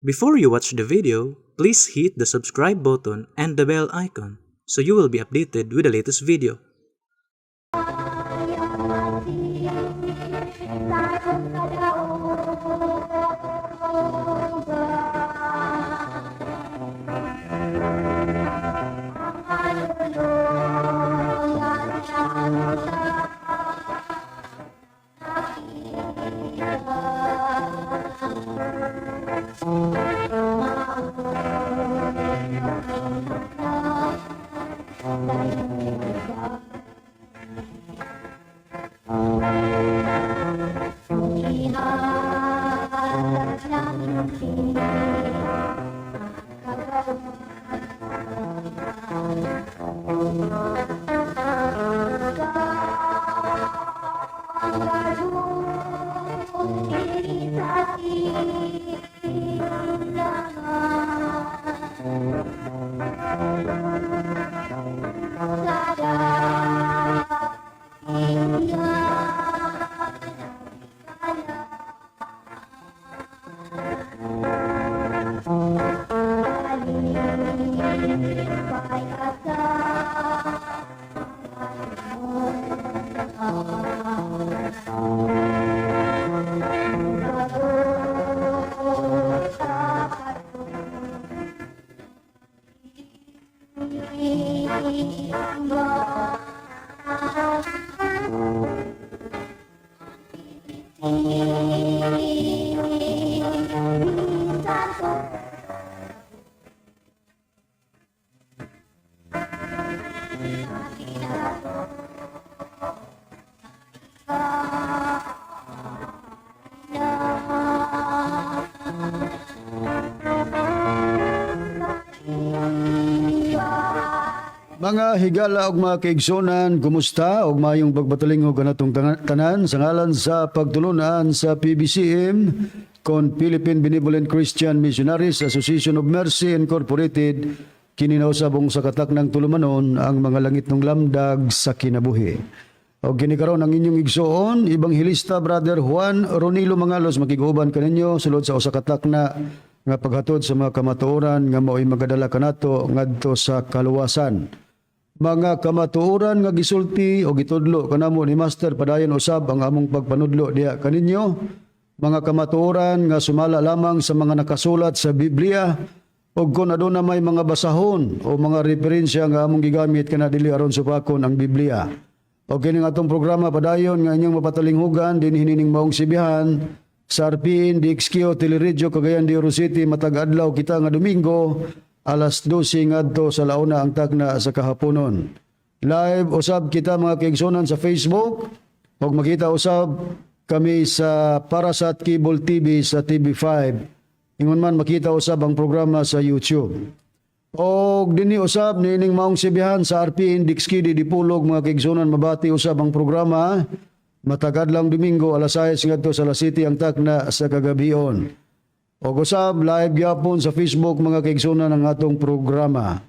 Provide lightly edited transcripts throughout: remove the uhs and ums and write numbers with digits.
Before you watch the video, please hit the subscribe button and the bell icon so you will be updated with the latest video. Mga higala og mga kaigsunan, kumusta og maayong pagbatalingog kanatong tanan sa ngalan sa pagtulunan sa PBCM kon Philippine Benevolent Christian Missionaries Association of Mercy Incorporated. Kini nausabong sa kataknang tulumanon, ang mga langit ng lamdag sa kinabuhi. Og kini karon ang inyong igsoon, Ebanghelista Brother Juan Ronilo Mangalos, makiguban kaninyo sulod sa usa ka takna nga paghatod sa mga kamatuoran nga mao'y magadala kanato ngadto sa kaluwasan. Mga kamatuoran nga gisulti o gitudlo kanamo ni Master, padayon usab ang among pagpanudlo diha kaninyo. Mga kamatuoran nga sumala lamang sa mga nakasulat sa Biblia, ug kung aduna may mga basahon o mga referensya nga among gigamit, kana dili aron supakon ang Biblia. O kini nga atong programa, padayon nga inyong mapatalinghugan dinhi nining maong sibihan sa RPN DXQ Teleradyo Cagayan de Oro City, matag adlaw kita nga Domingo, alas 12 ngadto sa launa ang takna sa kahaponon. Live usab kita, mga kaigsunan, sa Facebook ug makita usab kami sa Parasat Cable TV sa TV5. Ingon man makita usab ang programa sa YouTube. Og dinhi usab niining maong sibihan sa RPN DXQD Dipolog, mga kaigsunan, mabati usab ang programa matag adlawng Domingo, alas 6 ngadto sa alas 7 ang takna sa kagabion. Og usab live gyapon sa Facebook, mga kaigsunan, ang atong programa.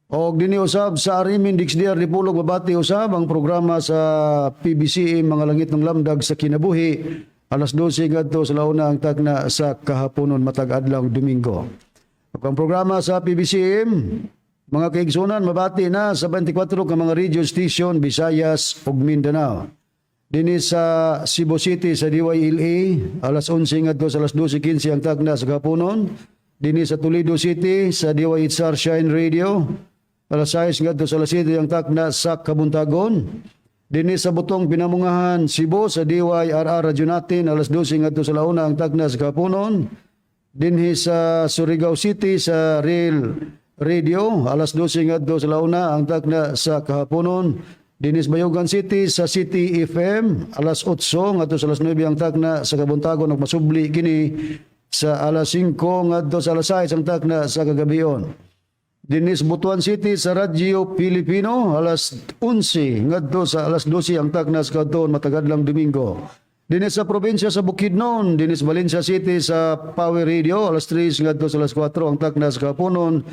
Og dinhi usab sa Arimin DXDR Dipolog mabati usab ang programa sa PBCM, mga langit ng lamdag sa kinabuhi, alas 12 ngadto sa launa ang takna sa kahaponon matag adlawng Domingo. Ug ang programa sa PBCM, mga kaigsunan, mabati na sa 24 ka mga radio station, Visayas ug Mindanao. Dinhi sa Cebu City sa DYLA, alas 11 ngadto sa alas 12:15 ang takna sa kahaponon. Dinhi sa Toledo City sa DYHR Shine Radio, alas 6 ngadto sa alas 7 ang takna sa kabuntagon. Dinhi sa Butong Pinamungahan, Cebu, sa DYRR Radyo Natin, alas 12 ngadto sa launa ang takna sa kahaponon. Dinhi sa Surigao City sa Real Radio, alas 12 ngadto sa launa ang takna sa kahaponon. Dinhi sa Bayugan City sa City FM, alas 8 ngadto sa alas 9 ang takna sa kabuntagon ug masubli kini sa alas 5 ngadto sa alas 6 ang takna sa kagabion. Dinhi sa Butuan City sa Radyo Pilipino, alas 11 ngadto sa alas 12 ang takna sa kahaponon matag adlawng Domingo. Dinhi sa probinsya sa Bukidnon, dinhi sa Valencia City sa Power Radio, alas 3 ngadto sa alas 4 ang takna sa kahaponon.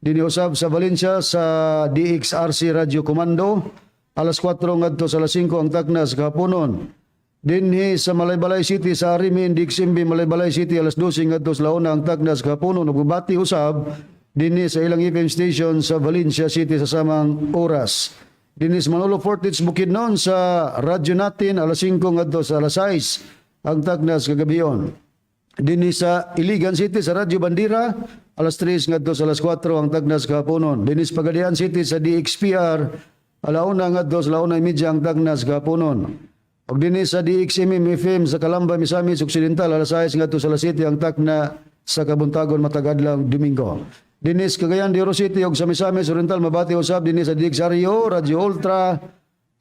Dinhi usab sa Valencia sa DXRC Radio Comando, alas 4 ngadto sa alas 5 ang takna sa kahaponon. Dinhi sa Malaybalay City sa Arimin, DXMB Malaybalay City, alas 12 ngadto sa 1 ang tagna sa kahaponon, ug mabati usab dinhi sa ilang FM station sa Valencia City sa samang oras. Dinhi sa Manolo Fortich, Bukidnon, sa radyo natin, alas 5 ngadto sa alas 6 ang tagna sa kagabion. Dinhi sa Iligan City sa Radyo Bandira, alas 3 ngadto sa alas 4 ang tagna sa kahaponon. Dinhi sa Pagadian City sa DXPR, alauna ngadto sa 1:30 ang tagna sa kahaponon. Ug dinhi sa DXMM FM sa Calamba, Misamis Occidental, alas 6 ngadto sa alas 7 ang takna sa kabuntagon matag adlaw Domingo. Dinhi sa Cagayan de Oro City ug sa Misamis Oriental, mabati usab dinhi sa DXRIO, Radyo Ultra,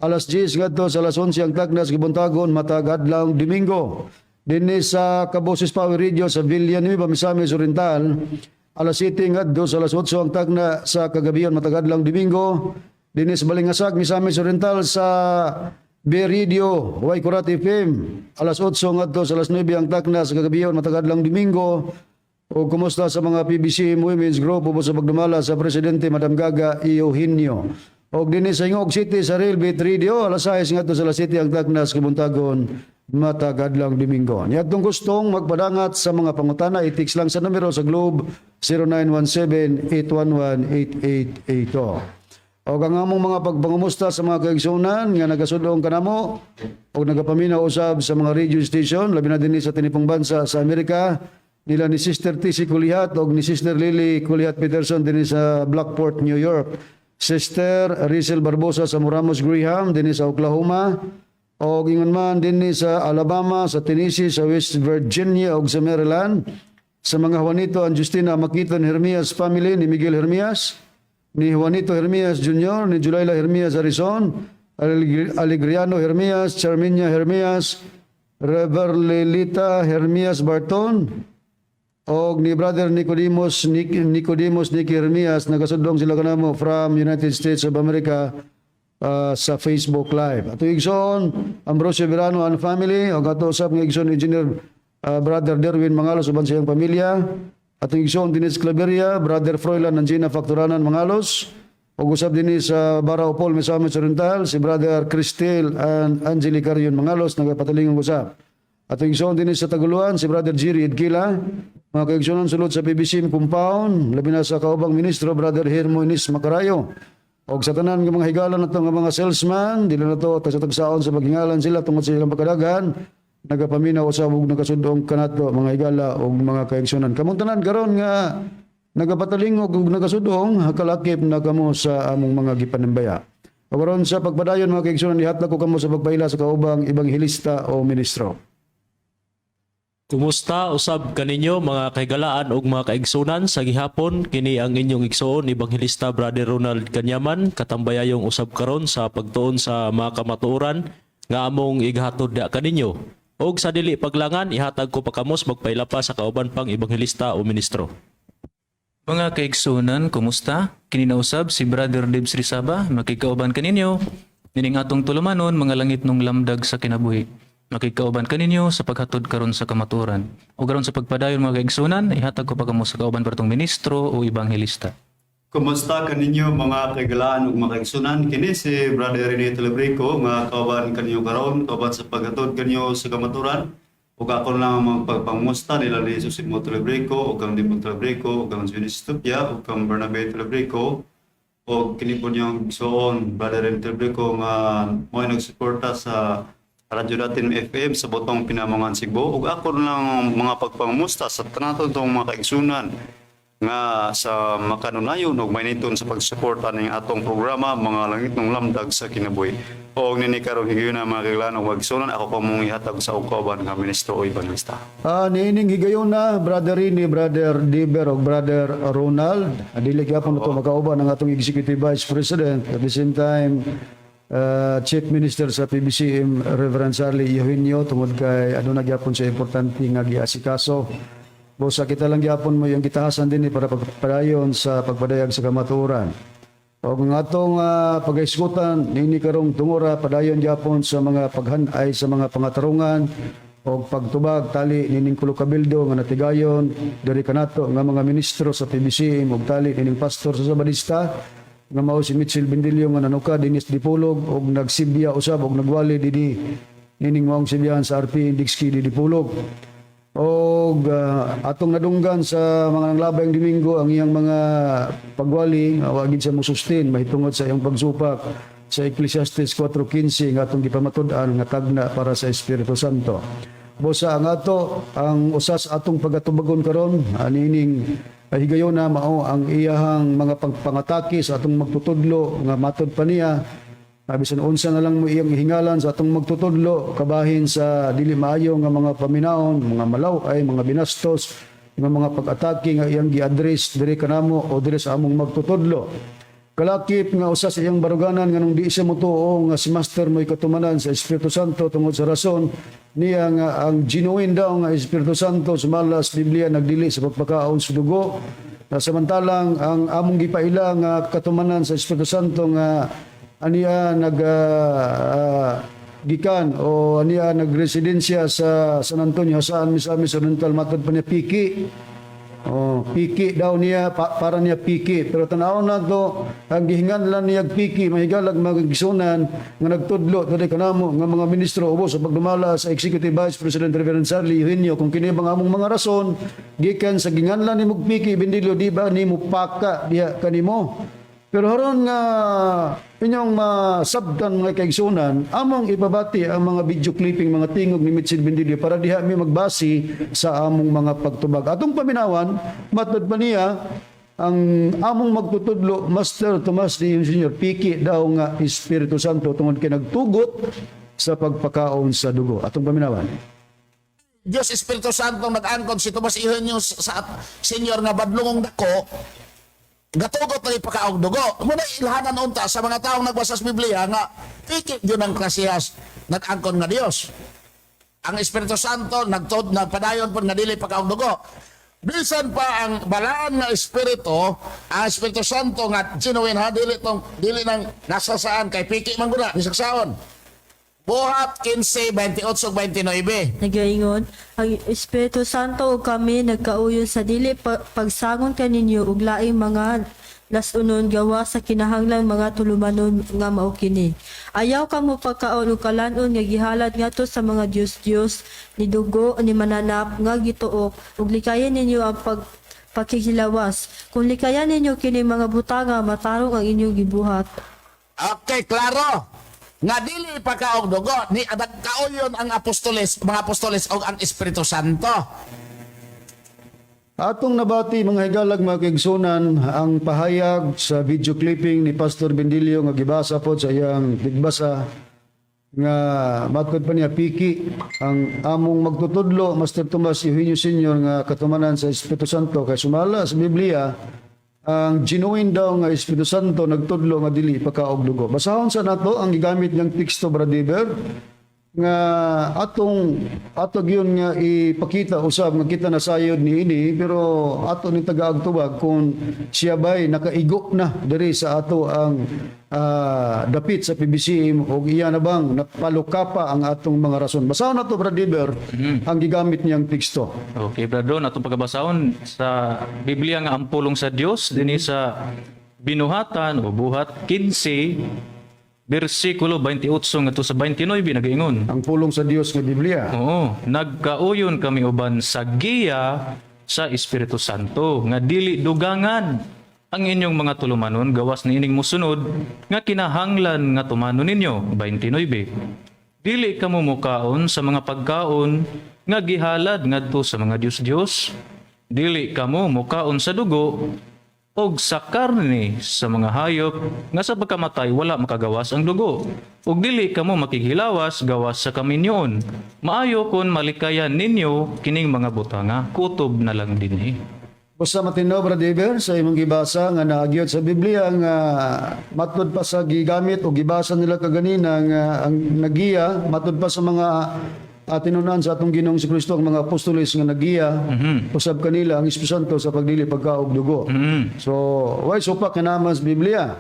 alas 10 ngadto sa alas 11 ang takna sa kabuntagon matag adlaw Domingo. Dinhi sa Kaboses Power Radio sa Villanueva, Misamis Oriental, alas 7 ngadto sa alas 8 ang takna sa kagabion matag adlaw Domingo. Dinhi sa Balingasag, Misamis Oriental, sa B Radio, Waikurat FM, alas 8 ngadto sa alas 9 ang takna sa kagabion matag adlaw Domingo. O kumusta sa mga PBC Women's Group ubos sa pagdumala sa Presidente Madam Gaga Eugenio. Og dinhi sa Gingoog City sa Real Beat Radio, alas 6 ngadto sa alas 7 ang takna sa kabuntagon matag adlaw Domingo. Niadtong gustong magpadangat sa mga pangutana, i-text lang sa numero sa Globe, 0917 811 8882. O ang among mga pagpangumusta sa mga kaigsunan nga nagasudong kanamo o nagapaminaw usab sa mga radio station, labi na dinhi sa tinipong bansa sa Amerika, nila ni Sister TC Kulihat o ni Sister Lily Kulihat Peterson dinhi sa Blackport, New York. Sister Rizel Barbosa sa Moramos Graham dinhi sa Oklahoma, o ingon man dinhi sa Alabama, sa Tennessee, sa West Virginia ug sa Maryland. Sa mga Juanito and Justina Makiton Hermias family ni Miguel Hermias, ni Juanito Hermias Jr., ni Julayla Hermias Arizon, Alegriano Hermias, Charminia Hermias, Reverlilita Hermias Barton, og ni Brother Nicodemus Nicodemus Nicky Hermias, nagasudong sila kanamo from United States of America sa Facebook Live. Ato igsoon Ambrosio Verano and family, og ato usab nga igsoon Engineer Brother Derwin Mangalos uban sa iyang pamilya. Atong igsoon dinhi sa Claveria, Brother Froilan and Gina Facturanan Mangalos. Ug usab dinhi sa Barao Paul, Misamis Oriental, si Brother Cristel and Angelica Carion Mangalos, nagapatalingong usab. Atong igsoon dinhi sa Taguluan, si Brother Jerry Idkila, mga kaigsunan sulod sa PBC compound, labi na sa kaubang ministro, Brother Hermoines Macarayo. Og sa tanan nga mga higala nato nga mga salesman, dili na to tagsa-tagsaon sa paghingalan sila tungod sa ilang pagkadaghan, nagapaminaw usab ug nagasudong kanato, mga higala ug mga kaigsunan. Kamong tanan karon nga nagapatalingog ug nagasudong, hakalakip na kamo sa among mga gipanambaya. Ug karon sa pagpadayon, mga kaigsunan, ihatag ko kamo sa pagpaila sa kaubang ebanghelista o ministro. Kumusta usab kaninyo, mga kahigalaan ug mga kaigsunan, sa gihapon? Kini ang inyong igsoon, Ebanghelista Brother Ronald Kanyaman, katambayayong usab karon sa pagtuon sa mga kamatuoran nga among ighatod da kaninyo. Og sa dili paglangan, ihatag ko pa kamo sa magpaila pa sa kauban pang ebanghelista o ministro. Mga kaigsunan, kumusta? Kini na usab si Brother Dibs Rizaba, makigkauban kaninyo nining atong tulumanon, Mga Langitnong Lamdag sa Kinabuhi. Makigkauban kaninyo sa paghatod karon sa kamatuoran. O karon sa pagpadayon, mga kaigsunan, ihatag ko pa kamo sa kauban partong ministro o ebanghelista. Kumusta kaninyo, mga kaigalaan ug mga kaigsunan? Kini si Brother Rene Telebrico nga kauban kaninyo karon, kauban sa paghatod kaninyo sa kamatuoran. Ug ako lang ang magpagpangusta nila ni Susimo Telebrico ug kang Dimon Telebrico ug kang Junis Tupia ug kang Bernabe Telebrico ug kini po niyong igsoon Brother Rene Telebrico nga mo'y nagsuporta sa Radyo Natin FM sa Botong Pinamongan, Cebu. Ug ako lang mga pagpangusta sa tanan tong mga kaigsunan nga sa makanunayon ug mainiton sa pagsuporta ning atong programa, Mga Langitnong Lamdag sa Kinabuhi. O nini karong higayuna, mga kaiglan ug magsunan, ako pa mong ihatag sa kauban nga ministro o ebanghelista. Niining higayuna, Brother Rini, Brother Diber ug Brother Ronald. Dili gyapon nato makauban ang atong Executive Vice President, at the same time Chief Minister sa PBCM, Reverend Charlie Eugenio, tungod kay aduna gyapon sa importante nga giasikaso. Busa kita lang gyapon mo yung gitahasan din para pagpadayon sa pagpadayag sa kamatuoran. O ang atong pagaisgutan nini karong tungora, padayon gyapon sa mga paghanay sa mga pangatarungan o pagtubag tali nining kulo kabildo nga natigayon diri kanato nga mga ministro sa PBCM ug tali nining pastor sa Sabadista nga mao si Mitchell Bendillo nga nanuka dinis Dipolog og nagsibya usab og nagwali dinhi. Nining maong simbahan sa RP Index Kidi Dipolog. Og atong nadunggan sa mga nanglabayng Domingo ang iyang mga pagwali nga wa gid siya mosustain mahitungod sa iyang pagsupak sa Ecclesiastes 4:15 nga atong gipamatud-an nga tagna para sa Espiritu Santo. Busa ang ato ang usas atong pagatubagon karon anining higayona mao ang iyahang mga pangpangatake sa atong magtutudlo nga matod pa niya bisan unsa na lang mo iyang ihingalan sa atong magtutudlo kabahin sa dili maayo nga mga paminaon, mga malaw ay mga binastos, nga mga pag-atake nga iyang gi-address diri kanamo o diri sa among magtutudlo. Kalakip nga usa sa iyang baruganan nga nung di siya motuo nga si Master mo'y katumanan sa Espiritu Santo tungod sa rason niya nga ang genuine daw nga Espiritu Santo sumala sa Biblia nagdili sa pagpakaon sa dugo. Na samantalang ang among gipaila nga katumanan sa Espiritu Santo nga aniya nag gikan o aniya nagresidensya sa San Antonio, Jasaan, Misamis Oriental, matod pa niya piki. Oh, piki daw niya para niya piki. Pero tan-awon nato ang gihinganlan niya piki, mahigalag mga igsunan nga nagtudlo diri kanamo nga mga ministro ubos sa pagdumala sa Executive Vice President Reverend Charlie Eugenio, kung kini bang among mga rason gikan sa ginganlan nimo piki Bendilio, di ba nimo paka diha kanimo? Pero haron nga inyong masabtan, mga kaigsunan, among ipabati ang mga video clipping, mga tingog ni Mitchell Bendilio para diha mi magbasi sa among mga pagtubag. Atong paminawan, matod pa niya, ang among magtutudlo, Master Tomas D. Sr., piki daw nga Espiritu Santo tungod kay nagtugot sa pagpakaon sa dugo. Atong paminawan. Diyos Espiritu Santo nag-angkon si Tomas Eugenio sa senior nga badlongong dako gatugot na ipakaog dugo. Muna ilhanan unta sa mga taong nagbasa sa Biblia nga piki yun ang klasihas nag-angkon nga Dios. Ang Espiritu Santo nagtod nagpadayon pud nga dili pakaog dugo. Bisan pa ang balaan nga espiritu, ang Espiritu Santo nga genuine ha, dili tong dili nang nasa saan kay piki man guna bisag saon. Buhat 15, 28 29. Nagaingon, ang Espiritu Santo ug kami nagkauyon sa dili pagsangon kaninyo ug laing mga lasunon gawa sa kinahanglang mga tulumanon nga mao kini. Ayaw kamo pagkaon ug kalan-on nga gihalad ngadto sa mga dios-dios ni dugo ni mananap nga gituok ug likayan ninyo ang pagkikilawas. Kung likayan ninyo kini mga butanga, matarong ang inyong gibuhat. Okay, klaro. Nga dili pakaog dugo ni adag kauyon ang apostoles, mga apostoles og ang Espiritu Santo. Atong nabati, mga higalag, mga kaigsunan, ang pahayag sa video clipping ni Pastor Bendilio nga gibasa po sa iyang tigbasa nga matod pa niya piki ang among magtutudlo, Master Tomas Eugenio Sr., nga katumanan sa Espiritu Santo kay sumala sa Biblia ang genuine daw nga Espiritu Santo nagtudlo nga dili pakaog dugo. Basahon sa nato ang gigamit niyang teksto, Brother, nga atong ato gyud nga ipakita usab nga kita nasayod niini, pero ato ni tagaag tubag kung siya bay nakaigo na diri sa ato ang dapit sa PBCM o iya na bang napalukapa ang atong mga rason. Basahon nato, Brother, ang gigamit niyang teksto. Okay, Brother Ron, atong pagkabasahon sa Biblia nga ang pulong sa Dios dinhi sa Binuhatan o Buhat 15 bersikulo 28 ngadto sa 29, nagaingon. Ang pulong sa Dios nga Biblia. Oo, nagkauyon kami uban sa giya sa Espiritu Santo nga dili dugangan ang inyong mga tulumanon gawas niining musunod nga kinahanglan nga tumanon ninyo. 29. Dili kamo mukaon sa mga pagkaon nga gihalad ngadto sa mga dios-dios. Dili kamo mukaon sa dugo og sa karne sa mga hayop nga sa pagkamatay wala makagawas ang dugo. Ug dili kamo makighilawas gawas sa kaminyoon. Maayo kon malikayan ninyo kining mga butanga, kutob na lang dinhi. Basta matino, Brother Eber, sa imong gibasa nga naagyod sa Biblia nga matod pa sa gigamit o gibasa nila kaganina nga ang nagiya matod pa sa mga tinunan sa atong Ginoong si Kristo, ang mga apostoles nga nagiya usab kanila ang Espiritu Santo sa pagdili pagkaog dugo. So, way supak nga naman sa Biblia.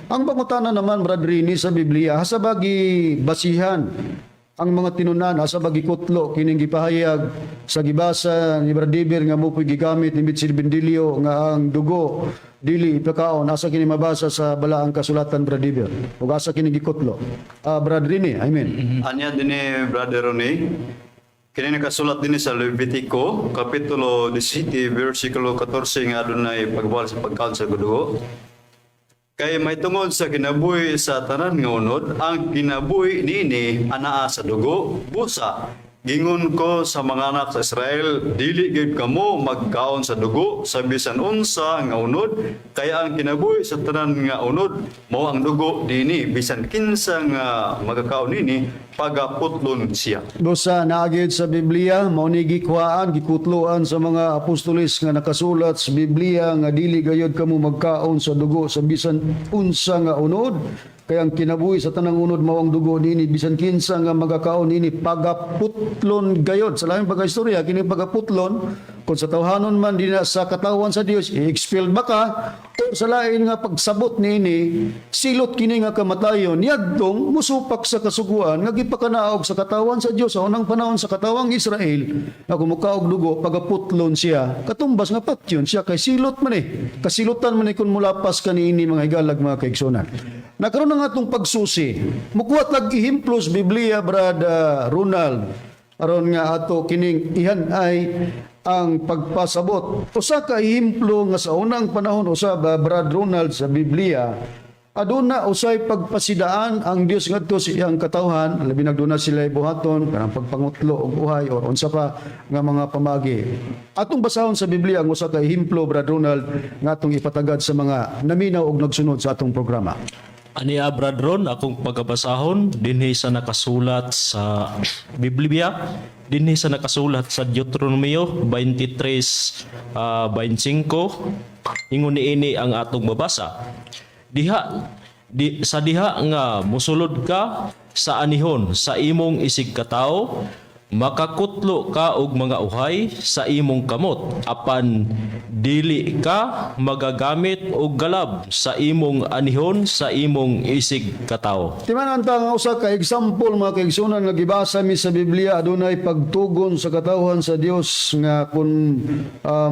Ang pangutana naman, Brad Rini, sa Biblia, hasa ba basihan Ang mga tinunan, asa ba gikutlo kining gipahayag sa gibasa ni Bradiber nga mo po'y gigamit ni Mitchell Bendilio nga ang dugo dili ipakaon? Asa kini mabasa sa balaang kasulatan, Bradiber, ug asa kini gikutlo? Ah, Brad Rini, I mean. Anya dinhi, Brother Ronnie, kini nakasulat dinhi sa Levitico, Kapitulo 17, versikulo 14 nga adunay pagbawal sa pagkaon sa dugo. Kay may tungod sa kinabuhi sa tanan nga unod, ang kinabuhi niini anaa sa dugo, busa. Gingon ko sa mga anak sa Israel, dili gyud kamo magkaon sa dugo sa bisan unsa nga unod, kay ang kinabuhi sa tanan nga unod mao ang dugo niini, bisan kinsa nga magakaon nini pagaputlon siya. Busa naa gyud sa Biblia, mao ni gikuhaan, gikutloan sa mga apostolis nga nakasulat sa Biblia nga dili gayod kamo magkaon sa dugo sa bisan unsa nga unod. Kay ang kinabuhi sa tanang unod mao ang dugo niini, bisan kinsa nga magakaon niini pagaputlon gayod. Sa lahing pagkaistorya, kini pagaputlon, kung sa tawhanon man dinha sa katawan sa Dios, i-expel ba ka o sa lain nga pagsabot niini, silot kini nga kamatayon niadtong musupak sa kasuguan nga gipakanaog sa katawan sa Dios sa unang panahon sa katawang Israel nga kung mukaog dugo pagaputlon siya, katumbas nga patyon siya kay silot man eh, kasilutan man eh kung mulapas kaniini, mga higalag, mga kaigsunan. Nakaroon na nga atong pagsusi, mukuha tag ehemplo sa Biblia, Brad Ronald, aron nga ato kining ihan ay ang pagpasabot. Usa ka ehemplo nga sa unang panahon usab, Brad Ronald, sa Biblia, aduna usay pagpasidaan ang Dios ngadto sa iyang katawhan, labi nagduna sila buhaton kanang pagpangutlo og uhay or unsa pa nga mga pamagi. Atong basahon sa Biblia ang usa ka ehemplo, Brad Ronald, nga atong ipatagad sa mga naminaw og nagsunod sa atong programa. Aniya, Brad Ron, akong pagkabasahon dinhi sa nakasulat sa Biblia, dinhi sa nakasulat sa Deuteronomio 23 25, ingon niini ang atong mabasa. Diha di, sa diha nga musulod ka sa anihon sa imong isig katawo, makakutlo ka og mga uhay sa imong kamot, apan dili ka magagamit og galab sa imong anihon sa imong isig katawo. Timanan ta nga usa ka example, mga kaigsunan, nga gibasa mi sa Biblia, adunay pagtugon sa katawhan sa Dios nga kung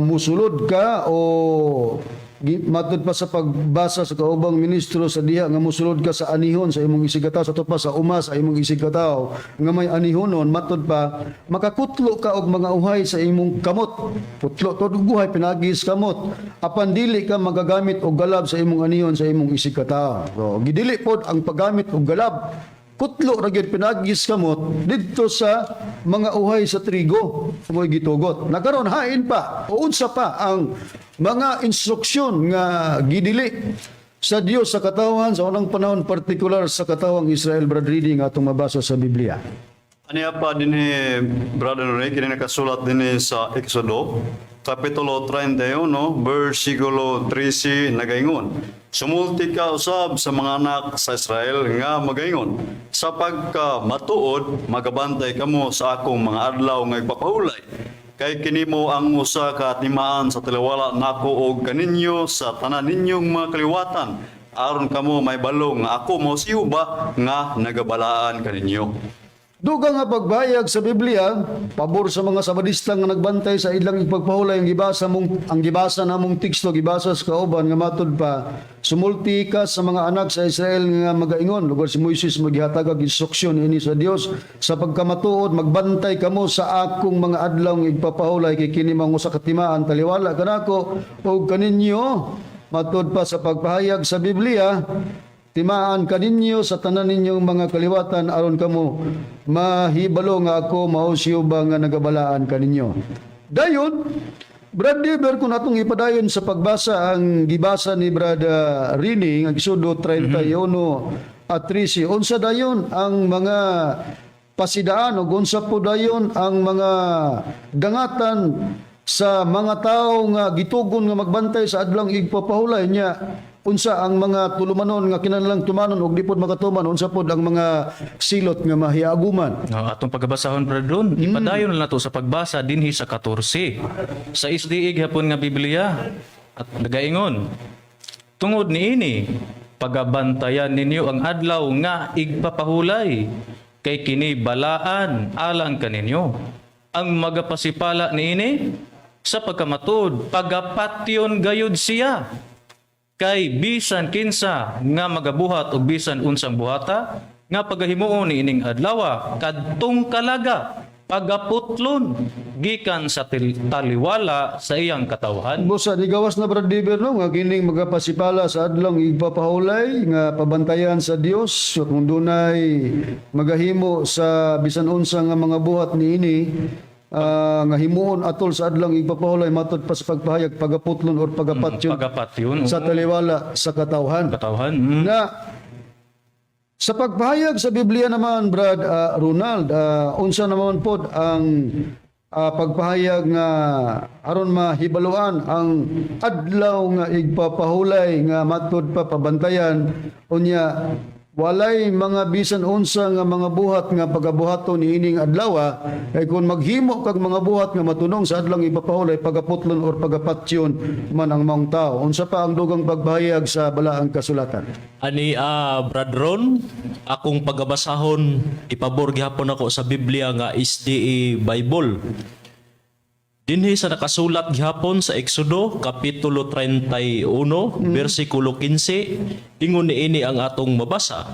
musulod ka o matud pa sa pagbasa sa kaubang ministro sa diha nga musulod ka sa anihon sa imong isigkatawo, sa pa sa uma sa imong isigkatawo nga may anihonon, matud pa makakutlo ka og mga uhay sa imong kamot, putlo to og uhay pinagi sa kamot, apan dili ka magagamit og galab sa imong anihon sa imong isigkatawo. So gidili pod ang paggamit og galab, kutlo ra gyud pinagi sa kamot didto sa mga uhay sa trigo mo'y gitugot. Nakaron hain pa o unsa pa ang mga instruksyon nga gidili sa Dios sa katawhan sa unang panahon, partikular sa katawang Israel, Brad Rini, nga atong mabasa sa Biblia? Aniya pa dinhi, Brother Ronnie, kini nakasulat dinhi sa Exodo, Kapitulo 31, versikulo 13 nagaingon. Sumulti ka usab sa mga anak sa Israel nga magaingon, sa pagka matuod, magabantay kamo sa akong mga adlaw nga igpapahulay. Kay kini mao ang usa ka timaan sa taliwala nako og kaninyo sa tanan ninyong mga kaliwatan aron kamo mahibalo nga ako mao si Jehova nga nagabalaan kaninyo. Dugang nga pagbayag sa Biblia pabor sa mga Sabadista nga nagbantay sa ilang ipagpahulay ang gibasa namong teksto, gibasa sa kauban nga matud pa sumulti ka sa mga anak sa Israel nga magaingon, lugar si Moises maghihatag og instruksyon ini sa Dios, sa pagkamatuod magbantay kamo sa akong mga adlaw nga igpapahulay kay kini mao usa ka timaan taliwala kanako og kaninyo. Matud pa sa pagpahayag sa Biblia, timaan kaninyo sa tanan ninyong mga kaliwatan aron kamo mahibalo nga ako mao si Jehova nga nagabalaan kaninyo. Dayon, Brad Dever, kung atong ipadayon sa pagbasa ang gibasa ni Brad Rini nga Exodo 31 at 13, unsa dayon ang mga pasidaan o unsa po dayon ang mga dangatan sa mga tao nga gitugon nga magbantay sa adlawng igpapahulay niya? Unsa ang mga tulumanon nga kinahanglang tumanon ug di pod makatuman? Unsa pod ang mga silot nga mahiaguman? No, atong pagabasahon, Brad Ron, ipadayon na nato sa pagbasa dinhi sa 14. Sa SDA gihapon nga Biblia at nagaingon. Tungod niini, pagabantayan ninyo ang adlaw nga igpapahulay. Kay kini balaan alang kaninyo. Ang magapasipala niini sa pagkamatuod, pagapatyon gayud siya. Kay bisan kinsa nga magabuhat og bisan unsang buhata nga pagahimuon ni ining adlawa kadtong kalaga pagaputlon gikan sa taliwala sa iyang katawhan. Busa di gawas na, Brad Diver, no, nga kining magapasipala sa adlong igpapahulay nga pabantayan sa Dios kung dunay magahimo sa bisan unsa nga mga buhat niini nga himuon atol sa adlong igpapahulay, matod pa sa pagpahayag, pagaputlon or pagapatyon Pagapatyon sa taliwala sa katawhan. Katawhan. Na sa pagpahayag sa Biblia naman, Brad Ronald, unsa naman pod ang pagpahayag nga aron mahibaluan ang adlaw nga igpapahulay nga matud pa pabantayan, unya walay mga bisan unsa nga mga buhat nga pagabuhaton niining adlaw, kay kung maghimo kag mga buhat nga matunong sa adlong ipapahulay, pagaputlon or pagapatyon man ang maong tao? Unsa pa ang dugang pagpahayag sa balaang kasulatan? Ani Brad Ron, akong pagabasahon ipabor gihapon ako sa Biblia nga SDA Bible. Dinhi sa nakasulat gihapon sa Exodo kapitulo 31 bersikulo 15, ingon niini ang atong mabasa.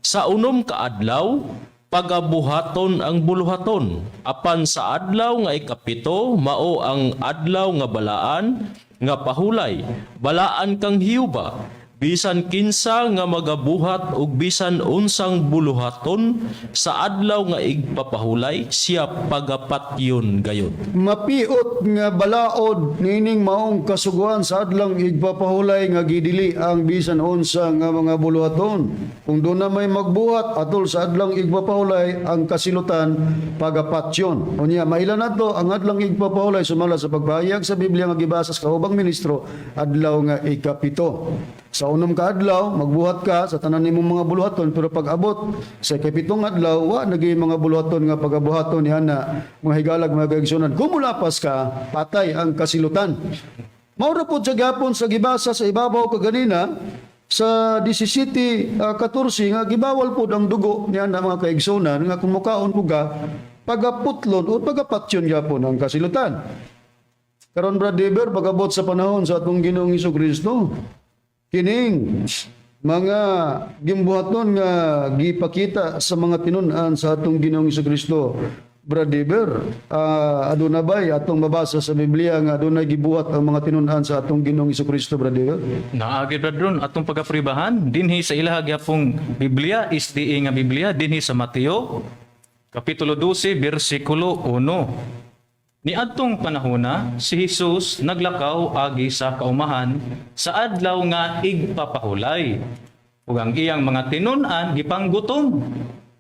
Sa unom ka adlaw pagabuhaton ang buluhaton, apan sa adlaw nga ikapito mao ang adlaw nga balaan nga pahulay, balaan kang Hiyuba. Bisan kinsa nga magabuhat og bisan unsang buluhaton sa adlaw nga igpapahulay, siya pagapatyon gayod. Mapiot nga balaod nining maong kasuguan sa adlang igpapahulay nga gidili ang bisan unsa nga mga buluhaton. Kung doon na may magbuhat atol sa adlang igpapahulay, ang kasilutan pagapatyon. Unya maila nato ang adlang igpapahulay sumala sa pagpahayag sa Biblia nga gibasa sa kaubang ministro, adlaw nga 7. Sa 6 ka adlaw magbuhat ka sa tanan nimong mga buluhaton, pero pag abot sa 7 adlaw wa naging mga buluhaton nga pagabuhaton ni ana, mga higalag, mga kaigsunan. Kung mulapas ka, patay ang kasilutan. Mao ra pod sa gapon sa gibasa sa ibabaw kaganina sa 17:14 nga gibawal pod ang dugo niya na, mga kaigsunan, nga kung mukaon ko ka, pagaputlon o pagapatyon gyapon ang kasilutan. Karon, Brad Deber, pag-abot sa panahon sa atong Ginoong Kristo, kining mga gimbuhaton nga gipakita sa mga tinun-an sa atong Ginoong Kristo, Brad Deber, aduna bay atong mabasa sa Biblia nga adunay gibuhat ang mga tinun-an sa atong Ginoong Kristo, Brad Deber? Naagi, Brad Ron, atong pagapribahan dinhi sa ilaha gyapong Biblia, SDA nga Biblia, dinhi sa Mateo kapitulo 12 bersikulo 1. Niadtong panahona si Jesus naglakaw agi sa kaumahan sa adlaw nga igpapahulay. Ug ang iyang mga tinun-an gipanggutom.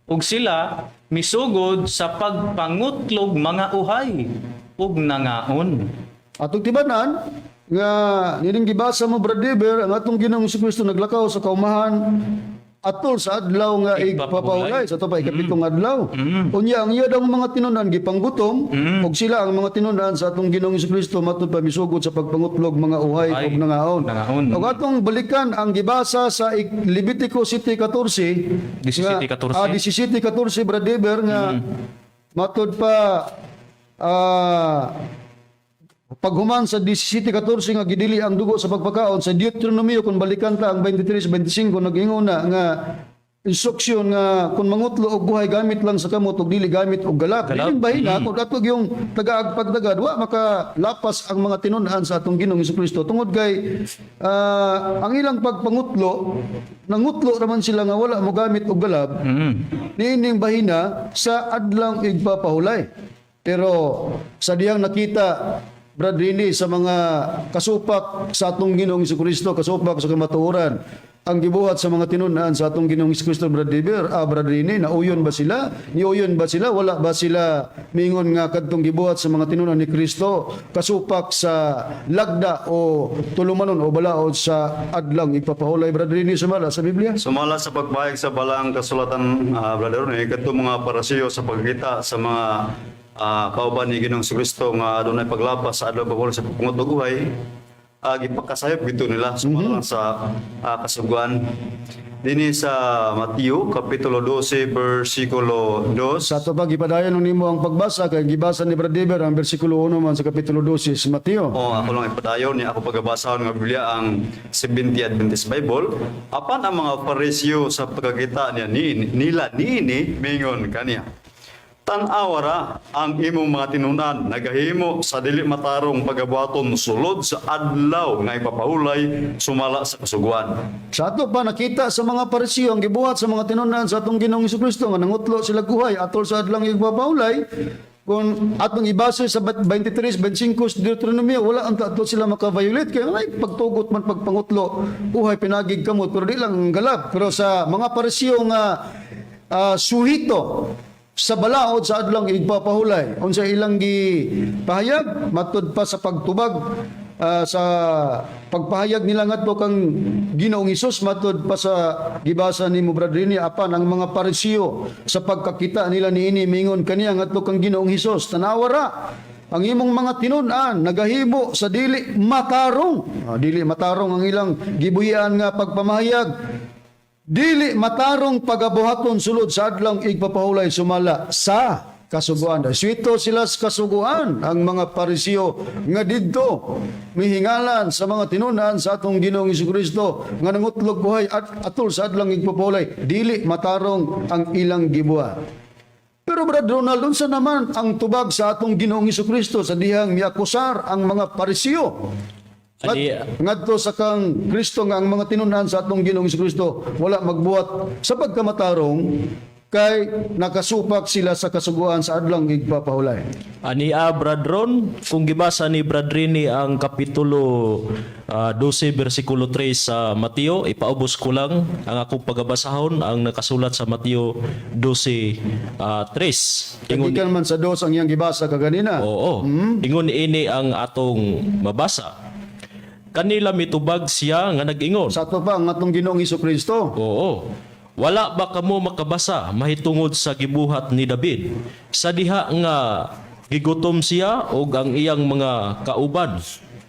Ug sila misugod sa pagpangutlog mga uhay ug nangaon. Atong tibanan nga nining gibasa mo, Brad Deber, ang atong Ginoong Kristo naglakaw sa kaumahan atol sa adlaw nga Igpapahulay. igpapahulay, sa ato pa 7 adlaw. Unya ang iya daw mga tinunan gipanggutom ug sila ang mga tinunan sa atong Ginoong Kristo matud pa misugod sa pagpangutlog mga uhay Uhay, ug nangaon. nangaon. Ug atong balikan ang gibasa sa Levitico 7:14 17:14. 17:14, Brad Deber, nga matud pa paghuman sa 17:14 nga gidili ang dugo sa pagpakaon, sa Deuteronomio, kung balikan ta ang 23:25, nag-ingon na nga instruksyon nga kung mangutlo og buhay, gamit lang sa kamot ug dili gamit og galak. Galak. Dili bahina kung ato yung tagaag pagdagad, wa makalapas ang mga tinun-an sa atong Ginoong Kristo tungod kay ang ilang pagpangutlo, nangutlo raman sila nga wala mo gamit og galab niining bahina sa adlang igpapahulay. Pero sa diyang nakita, Brad Rini, sa mga kasupak sa atong Ginoong Kristo, kasupak sa kamatuoran, ang gibuhat sa mga tinun-an sa atong Ginoong Kristo, Brad Diber, Brad Rini, nauyon ba sila? Niuyon ba sila? Wala ba sila mingon nga kadtong gibuhat sa mga tinun-an ni Kristo kasupak sa lagda o tulumanon o balaod sa adlang igpapahulay, Brad Rini, sumala sa Biblia? Sumala sa pagpahayag sa balaang kasulatan, Brother Ronnie, kadto mga Parasiyo sa pagkita sa mga kauban ni Ginoong Kristo nga adunay paglapas sa adlaw pagpapahulay sa pagpangutlog uhay, gipakasayop gito nila sumala lang sa kasuguan. Dinhi sa Mateo kapitulo 12 bersikulo 2. Sa ato pa gipadayon nimo ang pagbasa kay gibasa ni Brad Dever ang bersikulo 1 man sa kapitulo 12 sa Mateo. O ako lang ipadayon ni ako pagabasahon nga Biblia ang Seventh Adventist Bible. Apan ang mga Pariseo sa pagkakita niya ni nila niini mingon kaniya. Tan-awa ra ang imong mga tinunan nagahimo sa dili matarong pagabuhaton sulod sa adlaw nga ipapahulay sumala sa kasuguan. Sa ato pa nakita sa mga Pariseo ang gibuhat sa mga tinunan sa atong Ginoong Kristo nga nangutlo sila guhay atol sa adlang igpapahulay. Kung atong ibase sa 23, 25 sa Deuteronomio, wala ang atol sila maka-violate kay ay pagtugot man pagpangutlo uhay pinagig kamot pero di lang galab. Pero sa mga Pariseo nga suhito sa balaod sa adlang igpapahulay, unsa ilang gipahayag matud pa sa pagtubag sa pagpahayag nila ngadto kang Ginoong Hesus, matud pa sa gibasa nimo, Brad Rini, apan ang mga Pariseo sa pagkakita nila niini mingon kaniya ngadto kang Ginoong Hesus, "Tanawa ra ang imong mga tinun-an nagahimo sa dili matarong." Dili matarong ang ilang gibuhian nga pagpamahayag, dili matarong pagabuhaton sulod sa adlang igpapahulay sumala sa kasuguan. Swito sila sa kasuguan ang mga Pariseo nga didto mihingalan sa mga tinunan sa atong Ginoong Kristo nga nangutlog buhay at atol sa adlang igpapahulay. Dili matarong ang ilang gibuhat. Pero Brad Ronald, unsa naman ang tubag sa atong Ginoong Kristo sa dihang miakusar ang mga Pariseo? Ngadto sa kang Kristo nga ang mga tinunan sa atong Ginoong Kristo wala magbuhat sa pagkamatarong kay nakasupak sila sa kasuguan sa adlang igpapahulay. Ania, Brad Ron, kung gibasa ni Brad Rini ang kapitulo 12 bersikulo 3 sa Mateo, ipaubos ko lang ang akong pagabasahon ang nakasulat sa Mateo 12 3. Ingon Gikan man sa dos ang iyang gibasa kaganina. Oo. Ingon ini ang atong mabasa. Kanila mitubag siya nga nag-ingon. Sa ato pa ang atong Ginoong Kristo. Oo. Wala ba kamo makabasa mahitungod sa gibuhat ni David? Sa diha nga gigutom siya og ang iyang mga kauban.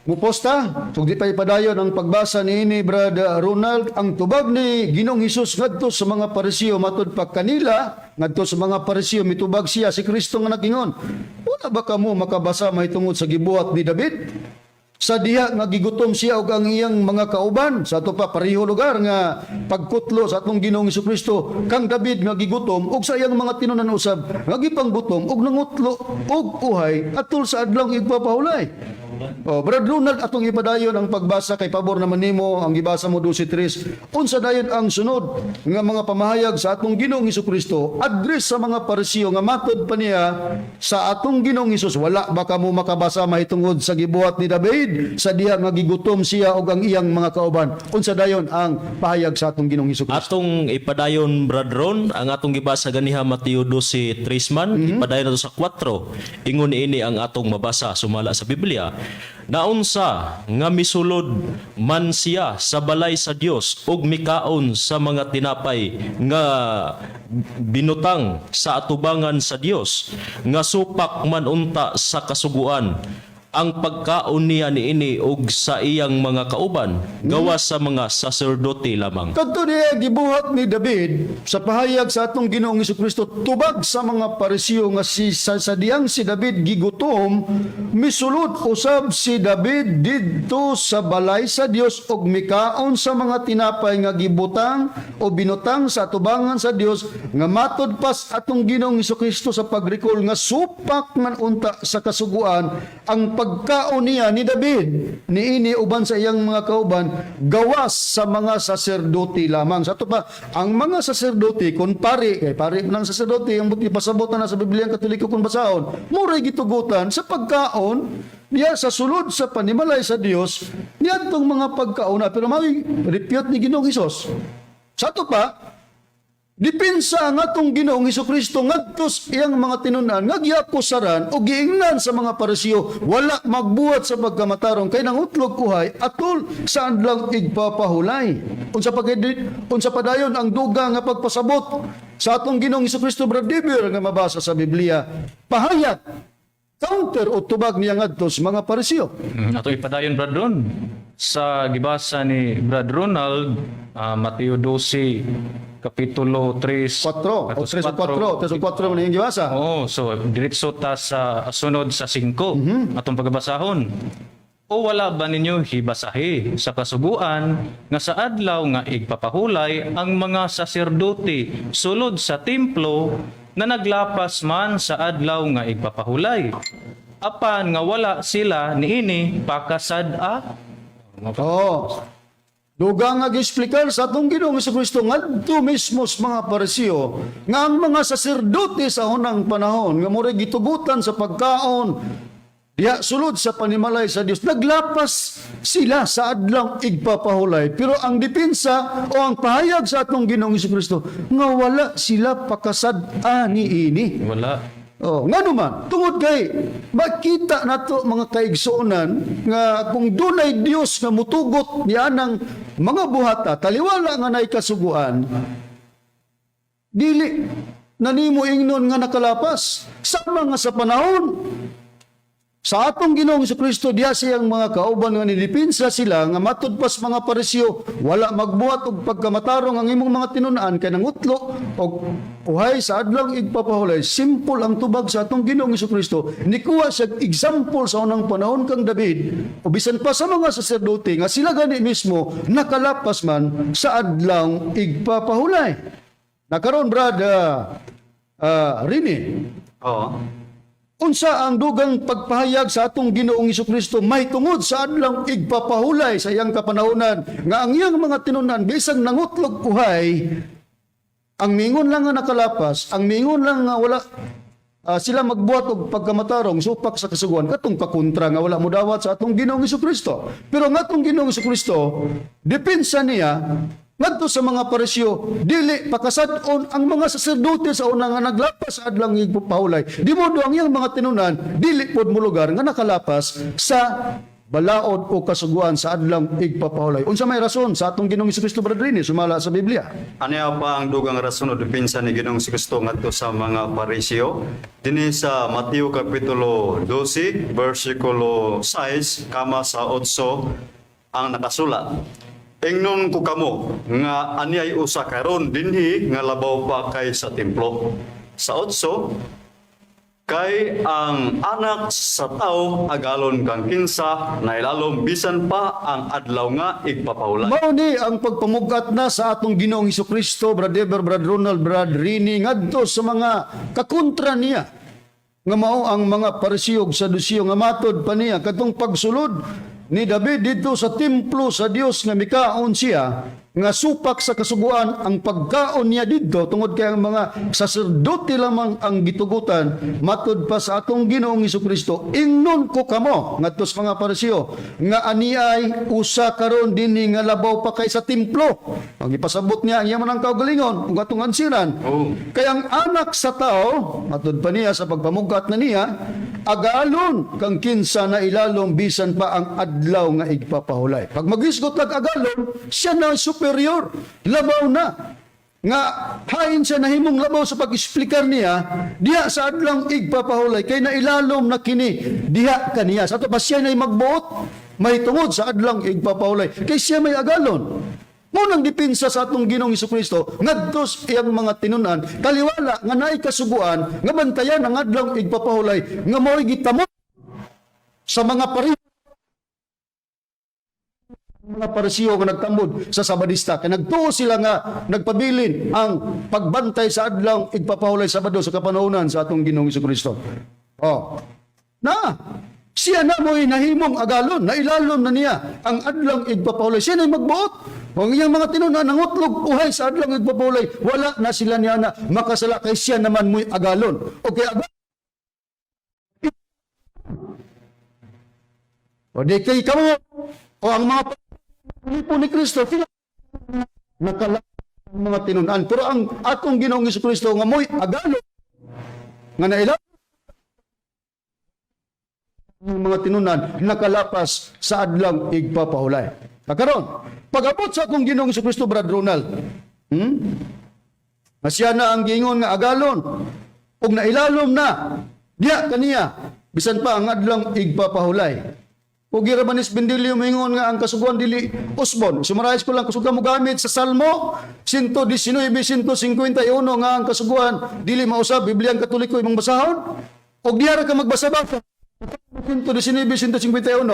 Muposta, kung di pa ipadayon ang pagbasa niini, Brad Ronald, ang tubag ni Ginoong Hesus ngadto sa mga Pariseo matud pa kanila, ngadto sa mga Pariseo mitubag siya si Kristo nga nagingon, "Wala ba kamo makabasa mahitungod sa gibuhat ni David? Sa diha nga gigutom siya og ang iyang mga kauban?" Sa ato pa pareho lugar nga pagkutlo sa atong Ginoong Kristo kang David nga gigutom og sa iyang mga tinunan usab nga gipanggutom og nangutlo og uhay atol sa adlong igpapahulay. Oh, Brad Ronald, atong ipadayon ang pagbasa kay pabor naman nimo ang gibasa mo 12:3. Unsa dayon ang sunod nga mga pamahayag sa atong Ginoong Kristo address sa mga Pariseo nga matod pa niya sa atong Ginoong Hesus, "Wala ba kamo makabasa mahitungod sa gibuhat ni David sa diha nga gigutom siya og ang iyang mga kauban?" Unsa dayon ang pahayag sa atong Ginoong Kristo? Atong ipadayon, Brad Ron, ang atong gibasa ganiha Mateo 12:3 man, ipadayon nato sa 4. Ingon ini ang atong mabasa sumala sa Biblia. Naunsa nga misulod man siya sa balay sa Dios ug mikaon sa mga tinapay nga binutang sa atubangan sa Dios nga supak man unta sa kasuguan ang pagkaon niya niini ug sa iyang mga kauban, gawas sa mga saserdote lamang. Kadto niya gibuhat ni David sa pahayag sa atong Ginoong Kristo tubag sa mga Pariseo nga si sa diyang si David gigutom, misulod usab si David didto sa balay sa Dios og mikaon sa mga tinapay nga gibutang o binutang sa atubangan sa Dios nga matod pas atong Ginoong Kristo sa pag-recall nga supak man unta sa kasuguan ang pagkaon niya ni David niini uban sa iyang mga kauban, gawas sa mga saserdote lamang. Sa ato pa, ang mga saserdote kung pari kay pari ng saserdote ang buti pasabot na sa Biblia ang Katoliko kung basahon, muray gitugutan sa pagkaon niya sa sulod sa panimalay sa Dios niadtong mga pagkaon, pero mao'y refute ni Ginoong Hesus. Sa ato pa, dipinsa ang atong Ginoong Kristo ngadto sa iyang mga tinunan nga giakusaran o giingnan sa mga Pariseo wala magbuhat sa pagkamatarong kay nangutlog uhay atol sa adlang igpapahulay. Unsa padayon ang duga nga pagpasabot sa atong Ginoong Kristo, Brad Dever, nga mabasa sa Biblia pahayag Counter o tubag niya ngadto sa mga Pariseo? Ato ipadayon, Brad Ron. Sa gibasa ni Brad Ronald, Mateo 12 kapitulo 3. 4 o 3 o 4, 3 o 4 man iyang gibasa. Oo, so diretso ta sa sunod sa 5 atong pagbasahon. O wala ba ninyo hibasahi sa kasuguan nga sa adlaw nga igpapahulay ang mga saserdote sulod sa templo na naglapas man sa adlaw nga igpapahulay? Apan nga wala sila niini pakasad-a. Oo. Dugang nga giexplikar sa atong Ginoong Kristo ngadto mismo sa mga Pariseo nga ang mga saserdote sa unang panahon nga murag gitugutan sa pagkaon diha sulod sa panimalay sa Dios, naglapas sila sa adlaw igpapahulay, pero ang depensa o ang pahayag sa atong Ginoong Kristo nga wala sila pakasad-a niini. Wala. Oh, ngano man, tungod kay makita nato, mga kaigsuonan, nga kung dunay Dios nga mutugot niya ng mga buhata taliwala nga nay kasuguan, dili nanimo ingnon nga nakalapas, sama nga sa panahon sa atong Ginoong Kristo diha siyang mga kauban nga nidipinsa sila nga matud pas mga Pariseo, wala magbuhat og pagkamatarong ang imong mga tinun-an kay nangutlo og uhay sa adlaw igpapahulay. Simple ang tubag sa atong Ginoong Kristo. Nikuha siya example sa unang panahon kang David o bisan pa sa mga saserdote nga sila gani mismo nakalapas man sa adlaw igpapahulay. Nakaron, Brad Rini, unsa ang dugang pagpahayag sa atong Ginoong Kristo may tungod sa adlaw igpapahulay sa iyang kapanahonan nga ang iyang mga tinunan, bisag nangutlog uhay, ang mingon lang nga nakalapas, ang mingon lang nga wala sila magbuhat og pagkamatarong supak sa kasuguan, katong kakontra nga wala modawat sa atong Ginoong Kristo? Pero ang atong Ginoong Kristo, depensa niya ngadto sa mga Pariseo, dili pakasad-on ang mga saserdote sa una nga naglapas sa adlaw igpapahulay. Di modo ang iyang mga tinunan dili pod molugar nga nakalapas sa balaod o kasuguan sa adlaw igpapahulay. Unsa may rason sa atong Ginoong Kristo, Brad Rini, sumala sa Biblia? Ano pa ang dugang rason o depensa ni Ginoong Kristo ngadto sa mga Pariseo? Dinhi sa Mateo kapitulo 12, versikulo 6 kama sa 8 ang nakasulat. "Ingnon ko kamo nga aniay usa karon dinhi nga labaw pa kay sa templo." Sa 8, "Kay ang Anak sa Tao agalon kang kinsa nailalom bisan pa ang adlaw nga igpapahulay." Mao ni ang pagpamugat na sa atong Ginoong Kristo, Brad Eber, Brad Ronald, Brad Rini, ngadto sa mga kakontra niya nga mao ang mga Pariseo ug Saduceo, nga matod pa niya katong pagsulod ni David didto sa templo sa Dios nga mikaon siya, nga supak sa kasuguan ang pagkaon niya didto tungod kay ang mga saserdote lamang ang gitugutan. Matud pa sa atong Ginoong Kristo, "Ingnon ko kamo," ngadto sa mga Pariseo, "nga aniay usa karon dinhi nga labaw pa kay sa templo." Ang ipasabot niya ang iyang manang kaugalingon ug atong ansiran. "Kay ang Anak sa Tao," matud pa niya sa pagpamugat na niya, "agalon kang kinsa na ilalom bisan pa ang adlaw nga igpapahulay." Pag magisgot lag agalon, siya na superior, labaw na. Nga hain siya nahimong labaw sa pag-explicar niya diha sa adlaw igpapahulay kay nailalom na kini diha kaniya. Sa ato pa siya na magbuot may tungod sa adlaw igpapahulay kay siya may agalon. Mao nang depensa sa atong Ginoong Kristo ngadto sa iyang mga tinunan taliwala nga naay kasuguan nga bantayan ang adlaw igpapahulay nga mao'y gitamo sa mga Pariseo nga nagtambod sa Sabadista kay nagtuo sila nga nagpabilin ang pagbantay sa adlaw igpapahulay, Sabado, sa kapanahonan sa atong Ginoong Kristo. Oh. Na siya na mo'y nahimong agalon, nailalom na niya ang adlaw igpapahulay. Siya na'y magbuot. Ang iyang mga tinunan nangutlog uhay sa adlaw igpapahulay, wala na sila niya na makasala kay siya naman mo'y agalon. Okay, agalon. O di kay kamo o ang mga po ni Kristo, sila nakala ang mga tinunan. Pero ang atong Ginoong Kristo nga mo'y agalon, nga naila ang mga tinunan, nakalapas sa adlaw igpapahulay. Karon, pag-abot sa atong Ginoong Kristo, Brad Ronald, Nga siya na ang giingon nga agalon ug nailalom na diya kaniya. Bisan pa ang adlang igpapahulay. Ug gira man is Bendilio moingon nga ang kasuguan dili usbon. Summarize ko lang, kusog ka mo gamit sa Salmo 119, 151 nga ang kasuguan dili mausab, Biblia ang Katoliko imong basahon. Og diha ra ka magbasa-basa. 119, 151,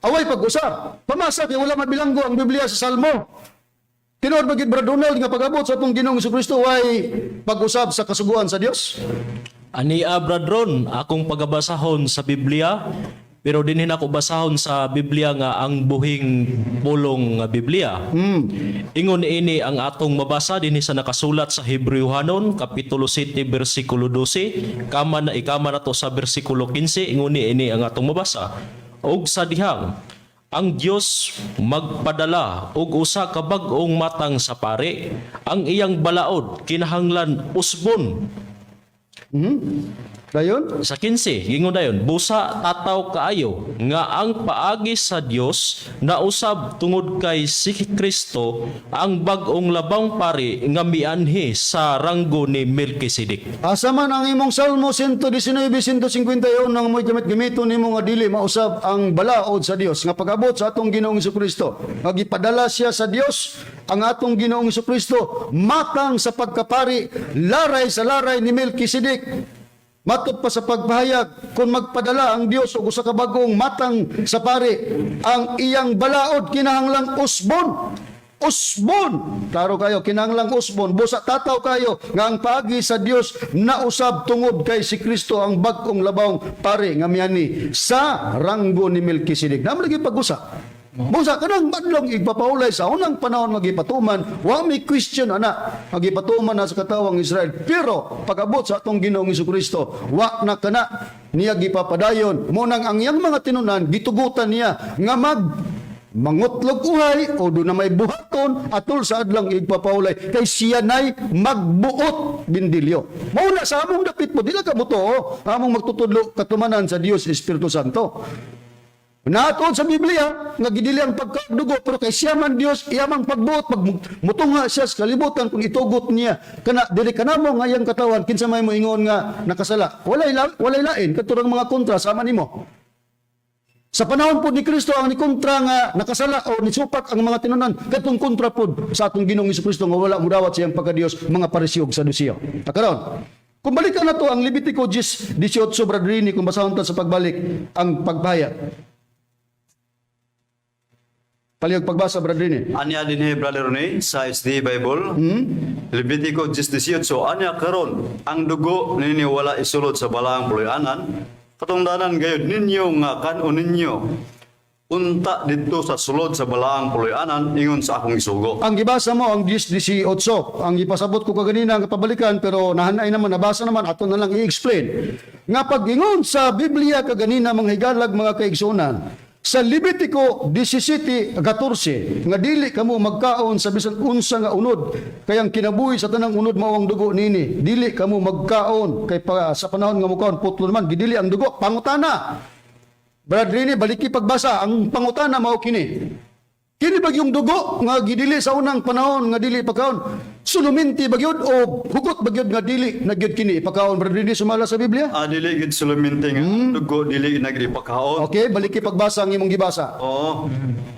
away pag-usab. Pamasa kay wala mabilanggo ang Biblia sa Salmo. Tinuod ba gyud, Brad Donald, nga pag-abot sa atong Ginoong Kristo way pag-usab sa kasuguan sa Dios? Ania, Brad Ron, akong pagabasahon sa Biblia, pero dinhin ako basahon sa Biblia nga ang buhing pulong nga Biblia. Ingon ini ang atong mabasa dinhi sa nakasulat sa Hebrewhanon kapitulo 7 bersikulo 12, kama na ikama nato sa bersikulo 15, ingon ini ang atong mabasa. Og sa dihang ang Dios magpadala og usa ka bag-ong matang sa pari, ang iyang balaod kinahanglan usbon. Dayon? Sa 15, gingon dayon, busa tataw kaayo nga ang paagi sa Dios nausab tungod kay si Kristo ang bag-ong labang pari nga mianhi sa ranggo ni Melchizedek. Asa man ang imong Salmo 119, 151 nang mo'y gamit-gamiton nimo nga dili mausab ang balaod sa Dios nga pag-abot sa atong Ginoong Kristo, nga gipadala siya sa Dios ang atong Ginoong Kristo matang sa pagkapari, laray sa laray ni Melchizedek. Matod pa sa pagpahayag, kung magpadala ang Dios og usa ka bag-ong matang sa pari, ang iyang balaod kinahanglang usbon. Usbon. Klaro kayo, kinahanglang usbon. Busa tataw kayo nga ang paagi sa Dios nausab tungod kay si Kristo ang bag-ong labawng pari nga miani sa ranggo ni Melchizedek. Namo lagi pag-usap. Busa kanang madlong igpapahulay sa unang panahon nga gipatuman, wa may question ana, nga gipatuman na sa katawang Israel. Pero pag-abot sa atong Ginoong Kristo, wa na kana niya gipapadayon. Mo nang ang iyang mga tinunan gitugutan niya nga mangutlog uhay o doon na may buhaton atol sa adlang igpapahulay kay siya nay magbuot, Bindilyo. Mao na sa among dapit mo, dili ka mo tuo, among magtutudlo katumanan sa Dios Espiritu Santo. Naatuod sa Biblia nga gidili ang pagkadugo, pero kay siya man Dios, iya man pagbuot pag mutunga siya sa kalibutan kung itugot niya kana dili kanamo nga iyang katawan, kinsa may moingon nga nakasala? Walay lain katurang mga kontra sama nimo. Sa panahon po ni Kristo, ang nikontra nga nakasala o nisupak ang mga tinunan, katong kontra pod sa atong Ginoong Kristo nga wala mudawat sa iyang pagka-Dios, mga Pariseo ug Saduceo. Karon, kung balikan na to ang Levitico 10, 18, Brad Rini, kung basahon ta sa pagbalik ang pagpahayag. Palihog pagbasa, Brad Rini. Anya dinhi, Brother Rene, sa SDA Bible. Levitico 10:18, anya karon ang dugo ninyo wala isulod sa balaang puloy-anan. Katungdanan gayud ninyo nga kan-on ninyo unta didto sa sulod sa balaang puloy-anan ingon sa akong isugo. Ang gibasa mo ang 10:18. Ang gipasabot ko kaganina ang pabalikan, pero nahanay naman, nabasa naman, ato na lang i-explain. Nga pag-ingon sa Biblia kaganina, mga higalag, mga kaigsunan, sa Levitico 17:14 nga dili kamo magkaon sa bisan unsa nga unod kay ang kinabuhi sa tanang unod mao ang dugo nini. Dili kamo magkaon kay pa, sa panahon nga mukaon putlo naman gidili ang dugo. Pangutana, Brad Rini, baliki pagbasa. Ang pangutana mao kini: Kini ba yung dugo nga gidili sa unang panahon nga dili ipakaon? Suluminti ba gyud o hugot ba gyud nga dili na gyud kini ipakaon, Brad Rini, sumala sa Biblia? Ah, dili gid suluminti nga dugo dili na gid ipakaon. Okay, baliki pagbasa ang imong gibasa. Oo.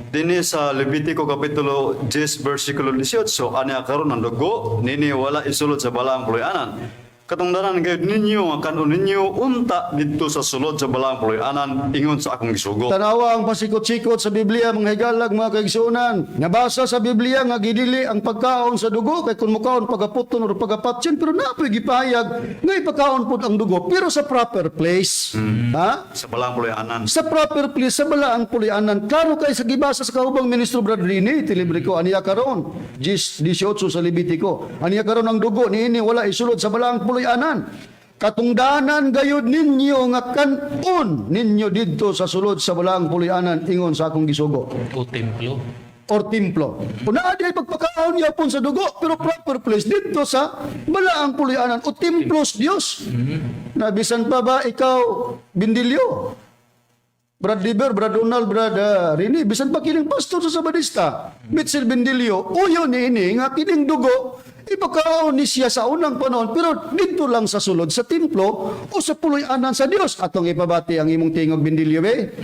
Dinhi sa Levitico kapitulo 10 versikulo 18, anya karon ang dugo nini wala isulod sa balaang puloy-anan. Katungdanan gayud ninyo nga kan-on ninyo unta didto sa sulod sa balaang puloy-anan ingon sa akong gisugo. Tanawa ang pasikot-sikot sa Biblia, mga higalag, mga kaigsunan. Nabasa sa Biblia nga gidili ang pagkaon sa dugo kay kung mukaon pagaputon or pagapatsin, pero napoy gipahayag nga ipakaon pud ang dugo pero sa proper place. Ha? Sa balaang puloy-anan. Sa proper place sa balaang puloy-anan. Klaro kay sa gibasa sa kaubang ministro, Brad Rini, tilibre ko aniya karon. 18 sa Levitico. Aniya karon ang dugo niini wala isulod sa balaang puloy-anan. Katungdanan gayud ninyo nga kan-on ninyo didto sa sulod sa balaang puloy-anan ingon sa akong gisugo O templo. Or templo. Kung naa di ay pagpakaon yapon sa dugo, pero proper place didto sa balaang puloy-anan o templo sa Dios. Nabisan pa ba ikaw, Bindilyo? Brad Liber, Brad Donald, Brad Rini, bisan pa kining pastor sa Sabadista, Mitchell Bindilyo, uyo ni ini nga kining dugo. Ipakaon ni siya sa unang panahon, pero dito lang sa sulod sa templo o sa puloy-anan sa Dios. Atong ipabati ang imong tingog, Bindilyo, be.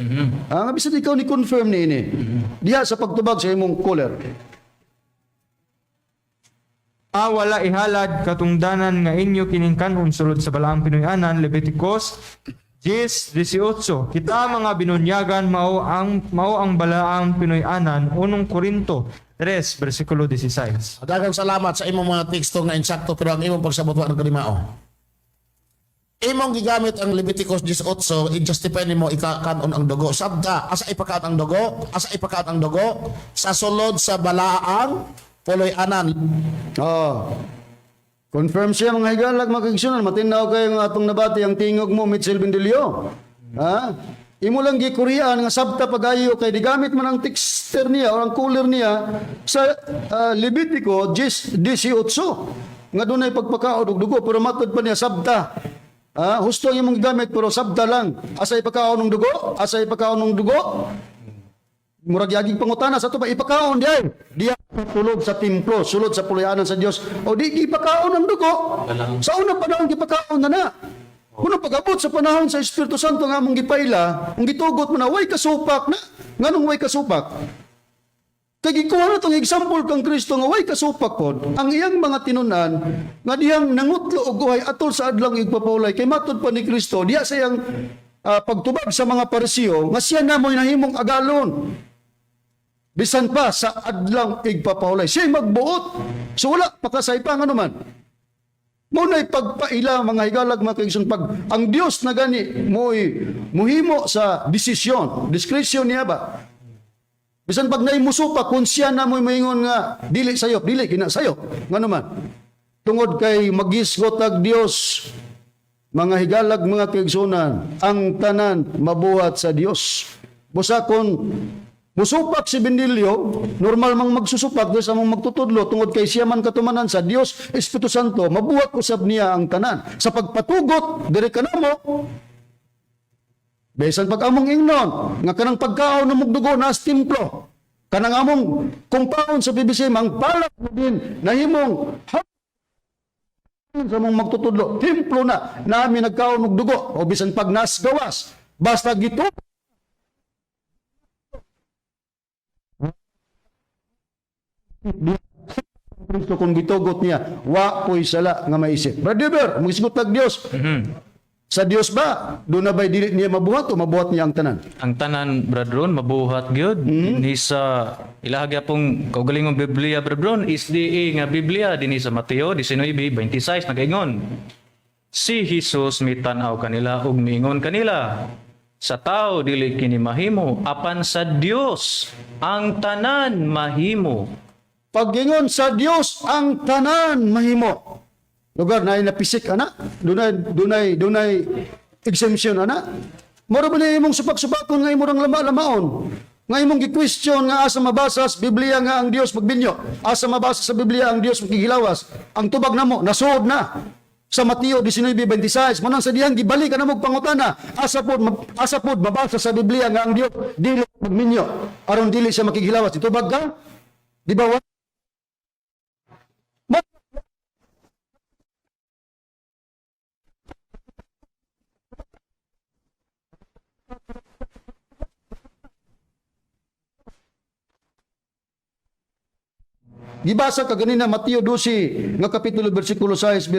Ah, bisan ikaw ni confirm ni ini. Diha sa pagtubag sa imong caller. Ah, wala ihalad katungdanan nga inyo kining kanon sulod sa balaang Pinoy-anan. Leviticus 10:18, kita mga binunyagan mao ang balaang Pinoy-anan. Unong Korinto 3 versikulo 16. Daghang salamat sa imong mga teksto nga insakto, pero ang imong pagsabot wa nagkalimao. Imong gigamit ang Leviticus 18, i-justify nimo ikakanon ang dugo. Sabta, asa ipakaon ang dugo? Asa ipakaon ang dugo? Sa sulod sa balaang puloy-anan. Oh. Confirm siya, mga higalag, mga kaigsunan, matinaw kayo nga atong nabati ang tingog mo, Mitchell Bendilio. Ha? Imo lang gikurian nga sabta pagayo kay digamit man ang texter niya o ang caller niya sa Levitico 10:18 nga dunay pagpakaon og dugo, pero matod pa niya sabta. Ha? Husto ang imong gigamit pero sabta lang. Asa ipakaon ng dugo? Asa ipakaon ng dugo? Murag yaging pangutana sa ato pa, ipakaon di ay. Diya sulod sa templo, sulod sa puluyanan sa Dios. O di ipakaon ang dugo. Sa unang panahon gipakaon na na. Kung pag-abot sa panahon sa Espiritu Santo nga among gipaila, ang gitugot mo na way kasupak na. Nganong way kasupak? Kay gikuha na tong example kang Kristo nga way kasupak pod, ang iyang mga tinunan nga diyang nangutlo og uhay atol sa adlong igpapawlay, kay matud pa ni Kristo diya sa iyang pagtubag sa mga Pariseo nga siya na mo'y nahimong agalon. Bisan pa sa adlang igpapahulay. Siya'y magbuot. So wala, pakasaypa nga naman. Mao na'y pagpaila, mga higalag, mga kaigsoon, pag ang Dios na gani mo'y muhimo sa desisyon, discretion niya ba? Bisan pag naay musupak, kung siya na mo'y moingon nga dili sayop, dili kina sayop. Nga naman. Tungod kay magisgot ag Dios, mga higalag, mga kaigsunan, ang tanan mabuhat sa Dios. Busa kon musupak si Benilio, normal mang magsusupak dahil sa mong magtutudlo tungod kay siya man katumanan sa Dios Espiritu Santo, mabuhat usab niya ang tanan. Sa pagpatugot, diri kanamo, bisan pag among ingnon, nga kanang pagkaon ng mugdugo na templo, kanang among kumpaon sa PBC, ang palak mo din, nahimong sa mong magtutudlo, templo na, namin nagkaon og dugo, o bisan pag nas gawas, basta gito Kristo kung gitugot niya, wa po'y sala nga maisip. Brother Ber, magisgot tag Dios. Sa Dios ba? Doon na ba'y dili niya mabuhat o mabuhat niya ang tanan? Ang tanan, Brad Ron, mabuhat gyud. Dinhi sa ilaha gyapong kaugalingong Biblia, Brad Ron, SDA nga Biblia dinhi sa Mateo 19:26 nagaingon. Si Jesus mitan-aw kanila ug miingon kanila, "Sa tao dili kini mahimo, apan sa Dios ang tanan mahimo." Pag-ingon sa Dios ang tanan mahimo. Lugar na napisik ana, dunay exemption ana. Moro ba na imong supak-supakon nga imong lama-lamaon? Nga imong gi-question nga asa mabasa sa Biblia nga ang Dios magbinyo, asa mabasa sa Biblia ang Dios magkigilawas. Ang tubag namo nasuod na sa Mateo 19:26. Manang sa diyang gibalik ka na mo pangutana, asa pod mabasa sa Biblia nga ang Dios dili magminyo aron dili siya makighilawas? Itubag ka? Di ba? Gibasa ka ganina Mateo 12 nga kapitulo bersikulo 6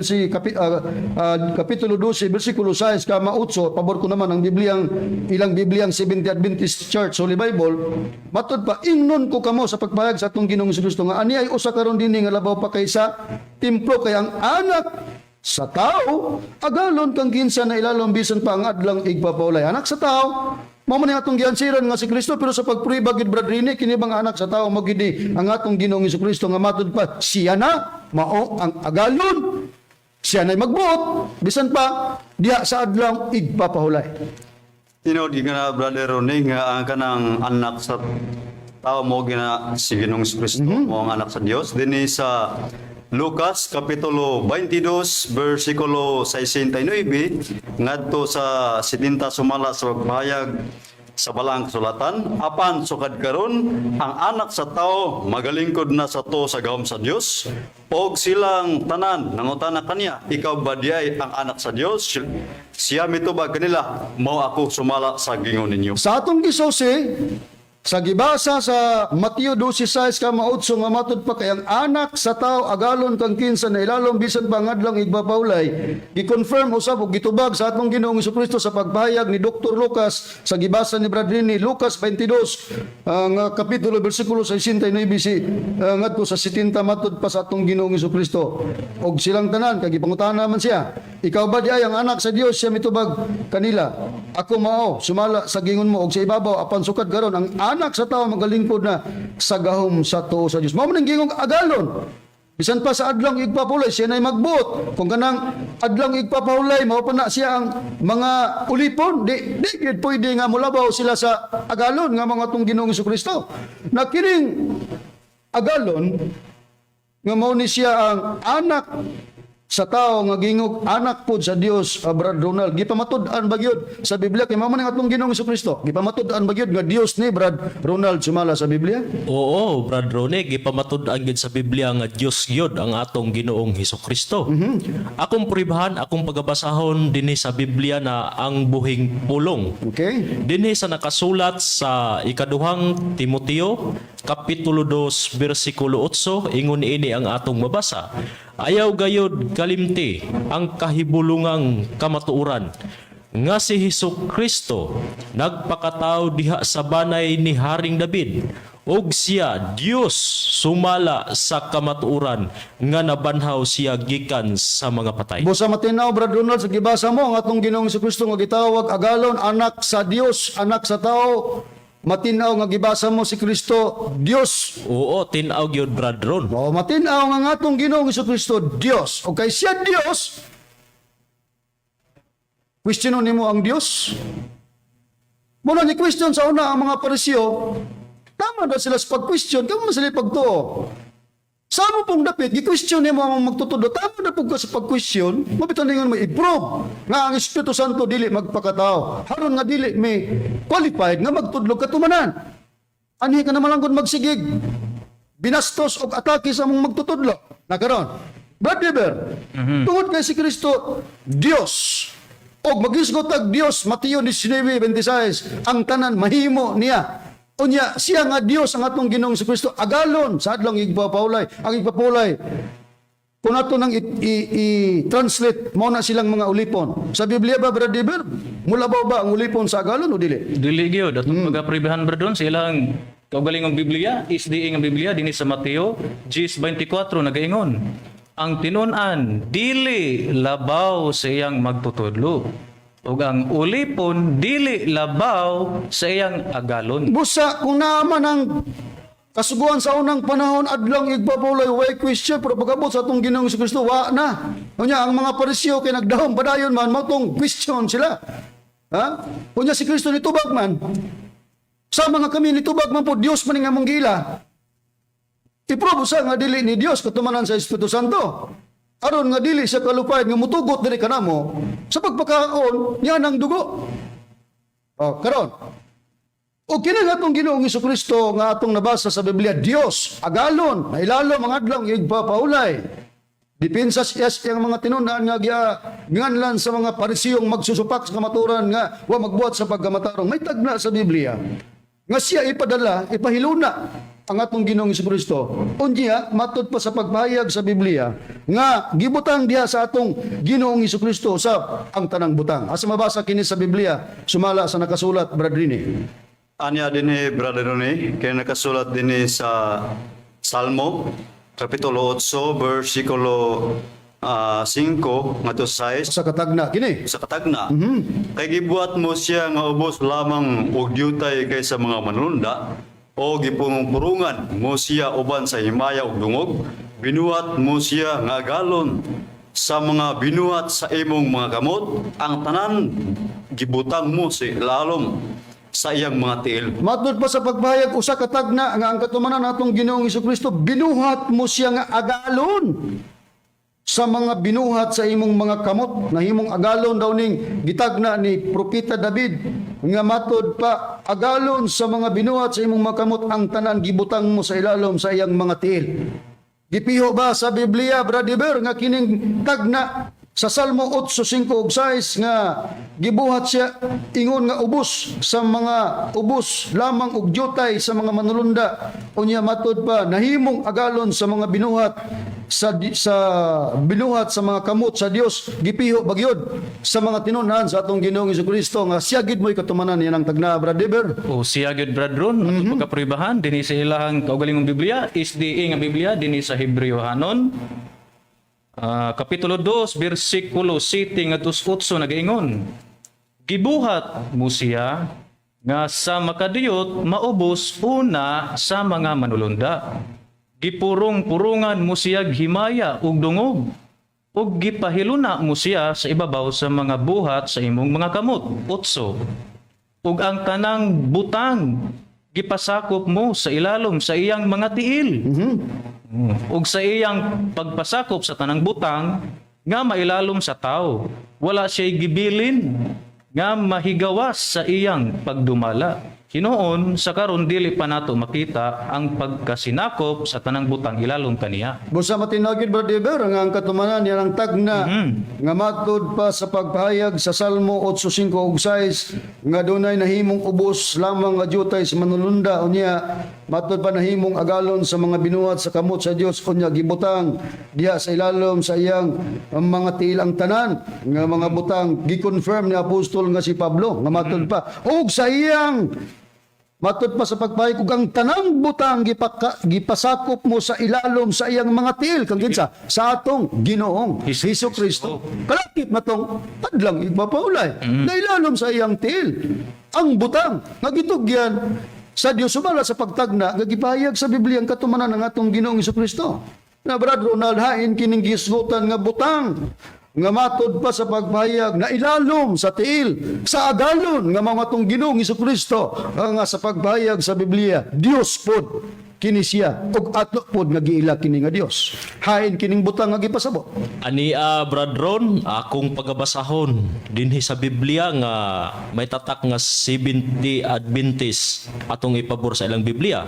kapitulo 12 bersikulo 6 kama 8. Pabor ko naman ang Bibliang ilang Bibliang Seventh Adventist Church Holy Bible. Matud pa, ingnon ko kamo sa pagpahayag sa atong Ginoong Kristo nga ani ay usa karon dinhi nga labaw pa kaysa templo, kay ang anak sa tao agalon kang kinsa na ilalom bisan pa ang adlang igpapaulay. Anak sa tao mao man ang atong giansiran nga si Kristo, pero sa pagprueba gid, Brad Rene, kini bang anak sa tao mao gid ni ang atong Ginoong Kristo nga matud pa siya na mao ang agalon, siya na'y magbuot bisan pa diha sa adlang igpapahulay. Tinuod gyud nga, Brother Ronnie, nga ang kanang anak sa tao mo gina si Ginoong Kristo, mo ang anak sa Dios dinhi sa Lucas kapitulo 22 bersikulo 69 ngadto sa 70 sumala sa pagpahayag. Sa balaang kasulatan, apan sukad karon ang Anak sa Tao magalingkod na sa tuo sa gahom sa Dios, og silang tanan nangutana kaniya, "Ikaw ba diay ang Anak sa Dios?" Siya mitubag kanila, "Mao ako sumala sa gingon ninyo." Sa atong gisusi, sa gibasa sa Mateo 12:6 ka 8 nga matud pa kay ang Anak sa Tao agalon kang kinsa na ilalom bisan pa ang adlong igpapahulay, gi-confirm usab ug gitubag sa atong Ginoong Kristo sa pagpahayag ni Dr. Lucas sa gibasa ni Brad Rini, Lucas 22 ang kapitulo, bersikulo 69 si ngadto sa 70, matud pa sa atong Ginoong Kristo, og silang tanan kay gipangutana man siya, "Ikaw ba diay ang Anak sa Dios?" Siya mitubag kanila, "Ako mao sumala sa gingon mo." Og sa ibabaw, apan sukad karon ang Anak sa Tao magalingkod na sa gahom sa tuo sa Dios. Mao man ang gingong agalon bisan pa sa adlong igpapulay, siya na'y magbuot. Kung kanang adlong igpapahulay, mao pa na siya ang mga ulipon, di gyud pwede nga mulabaw sila sa agalon nga mga atong Ginoong Kristo. Na kining agalon nga mao ni siya ang Anak sa Tao nga gingog anak pod sa Dios, Brad Ronald, gipamatud-an ba gyud sa Biblia kay mao man ang atong Ginoong Kristo? Gipamatud-an ba gyud nga Dios ni, Brad Ronald, sumala sa Biblia? Oo, Brad Ronnie, gipamatud-an gyud sa Biblia nga Dios gyud ang atong Ginoong Hesukristo. Akong puribahan, akong pagabasahon dinhi sa Biblia na ang buhing pulong. Dinhi sa nakasulat sa ikaduhang Timoteo kapitulo 2 bersikulo 8, ingon ini ang atong mabasa. Ayaw gayod kalimti ang kahibulungang kamatuoran nga si Hesus Kristo nagpakatao diha sa banay ni Haring David ug siya Dios sumala sa kamatuoran nga nabanhaw siya gikan sa mga patay. Busa matinaw, Brad Ronald, sa gibasa mo ang atong Ginoong Kristo nga gitawag agalon, Anak sa Dios, Anak sa Tao. Matinaw nga gibasa mo si Kristo Dios? Oo, tin-aw gyud, Brad Ron. O matinaw nga ang atong Ginoong Kristo Dios. O kay siya Dios, question nimo ang Dios? Muna ni question sa una ang mga Pariseo, tama na sila sa pag-question, kamo man sila pagtuo. Sa amo pong dapit, gi-question nimo ang magtutudlo, tama na pud ka sa pag-question, mabito ningon mo i-prove nga ang Espiritu Santo dili magpakatao. Haron nga dili may qualified nga magtudlog katumanan. Anhi ka naman lang kung magsigig binastos og atake sa mong magtutudlo. Nakaron. Brad Weber, tungod kay si Kristo Dios, og magisgot ag Dios, Mateo 19:26, ang tanan mahimo niya. Unya siya nga Dios, ang atong Ginoong Kristo, agalon sa adlong igpapahulay. Ang igpapahulay, kung ato nang i-translate, mao na silang mga ulipon. Sa Biblia ba, Brad Weber, mulabaw ba ang ulipon sa agalon o dili? Dili gyud atong pagapribahan, Brad Ron, sa ilang kaugalingong Biblia, SDA nga Biblia dinhi sa Mateo 10:24 nagaingon. Ang tinun-an dili labaw sa iyang magtutudlo ug ang ulipon dili labaw sa iyang agalon. Busa kung naaman ang kasuguan sa unang panahon, adlong igpapulay, way question, pero pagabot sa atong Ginoong Kristo, wa na. Unya ang mga Pariseo kay nagdahom padayon man, mao tong question sila. Ha? Unya si Kristo nitubag man. Sa mga kami nitubag man po, Dios man nga among gila. I-prove sa nga dili ni Dios katumanan sa Espiritu Santo. Aron nga dili siya qualified nga mutugot diri kanamo sa pagpakaon niya ng dugo. Oh, karon. O kini nga atong Ginoong Kristo nga atong nabasa sa Biblia, Dios, agalon, nailalom ang adlong igpapahulay. Depensa siya siyang mga tinun-an nga giya nganlan sa mga Parisiyong magsusupak sa kamaturan nga wa magbuhat sa pagkamatarong. May tagna sa Biblia nga siya ipadala, ipahiluna ang atong Ginoong Kristo. Unya, matud pa sa pagpahayag sa Biblia nga gibutang diha sa atong Ginoong Kristo sa ang tanang butang. Asa mabasa kini sa Biblia sumala sa nakasulat, Brad Rini? Anya dinhi, Brother Ronnie, kay nakasulat dinhi sa Salmo kapitulo 8 bersikulo 5 ngadto 6. Sa katagna kini. Sa katagna. Kay gibuhat mo siya nga ubos lamang og diutay kaysa mga manulunda o gipurong-purungan mo siya uban sa himaya ug dungog. Binuhat mo siya nga agalon sa mga binuhat sa imong mga kamot. Ang tanan gibutang mo sa lalom sa iyang mga tiil. Matod pa sa pagpahayag usa ka tagna nga ang katumanan natong Ginoong Kristo, binuhat mo siya nga agalon. Sa mga binuhat sa imong mga kamot, nahimong agalon daw ning gitagna ni Propeta David nga matod pa, agalon sa mga binuhat sa imong mga kamot ang tanan gibutang mo sa ilalom sa iyang mga tiil. Gipiho ba sa Biblia, Brother Ber, nga kining tagna sa Salmo 8:5 ug 6 nga gibuhat siya ingon nga ubos sa mga ubos lamang og dyutay sa mga manulunda, unya matod pa nahimong agalon sa mga binuhat sa binuhat sa mga kamot sa Dios, gipiho bagyod sa mga tinun-an sa atong Ginoong Kristo nga siya gid mo'y katumanan niya ng tagna, Brother Ber? O siya gyud, Brad Ron, atong pagkapruebahan dinhi sa ilahang kaugalingong Biblia, SDA nga Biblia, dinhi sa Hebreohanon. Kapitulo 2, bersikulo 7 ngadto 8 nagaingon. Gibuhat mo siya nga sa makadiyot maubos una sa mga manulunda. Gipurong-purungan mo siya himaya ug dungog ug gipahiluna mo siya sa ibabaw sa mga buhat sa imong mga kamot. 8. Ug ang tanang butang gipasakop mo sa ilalom sa iyang mga tiil. Ug sa iyang pagpasakop sa tanang butang nga mailalom sa tao, wala siya'y gibilin nga mahigawas sa iyang pagdumala. Hinuon sa karon dili pa nato makita ang pagkasinakop sa tanang butang ilalom kaniya. Busa matinagid, Brother Ber, nga ang katumanan niya ng tagna nga matod pa sa pagpahayag sa Salmo 8:5 ug 6 nga dunay nahimong ubos lamang nga dyutay sa manulunda, unya matod pa nahimong agalon sa mga binuhat sa kamot sa Dios, unya gibutang diha sa ilalom sa iyang mga tiil ang tanan nga mga butang, gi-confirm ni apostol nga si Pablo nga matod pa ug sa iyang matod pa sa pagpahayag ug ang tanang butang gipasakop mo sa ilalom sa iyang mga tiil, kang kinsa? Sa atong Ginoong Hesus Kristo. Kalakip na tong tadlang igpapaulay na ilalom sa iyang tiil ang butang nga gitugyan sa Dios sumala sa pagtagna nga gipahayag sa Biblia ang katumanan ng atong Ginoong Hesus Kristo. Na Brad Ronald, hain kining gisgutan nga butang nga matod pa sa pagpahayag na ilalom sa tiil sa agalon nga mga atong Ginoong Kristo nga sa pagpahayag sa Biblia Dios pod kini siya ug ato pod nga giila kini nga Dios, hain kining butang nga gipasabot? Ania, Brad Ron, akong pagabasahon dinhi sa Biblia nga may tatak nga 70 Adventist atong ipabor sa ilang Biblia.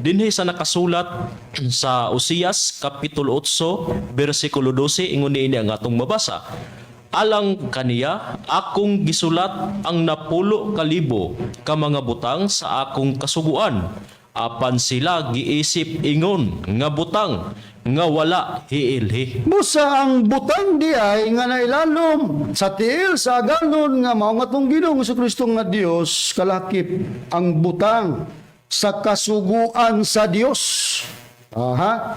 Dinhi sa nakasulat sa Osias kapitulo 8 bersikulo 12, ingon niini ang atong mabasa. Alang kaniya, akong gisulat ang 10,000 ka mga butang sa akong kasuguan. Apan sila giisip ingon nga butang nga wala hiilhi. Busa ang butang di ay nga nailalom sa tiil sa agalon nga mao nga atong Ginoong Kristo nga Dios, kalakip ang butang sa kasuguan sa Dios. Aha.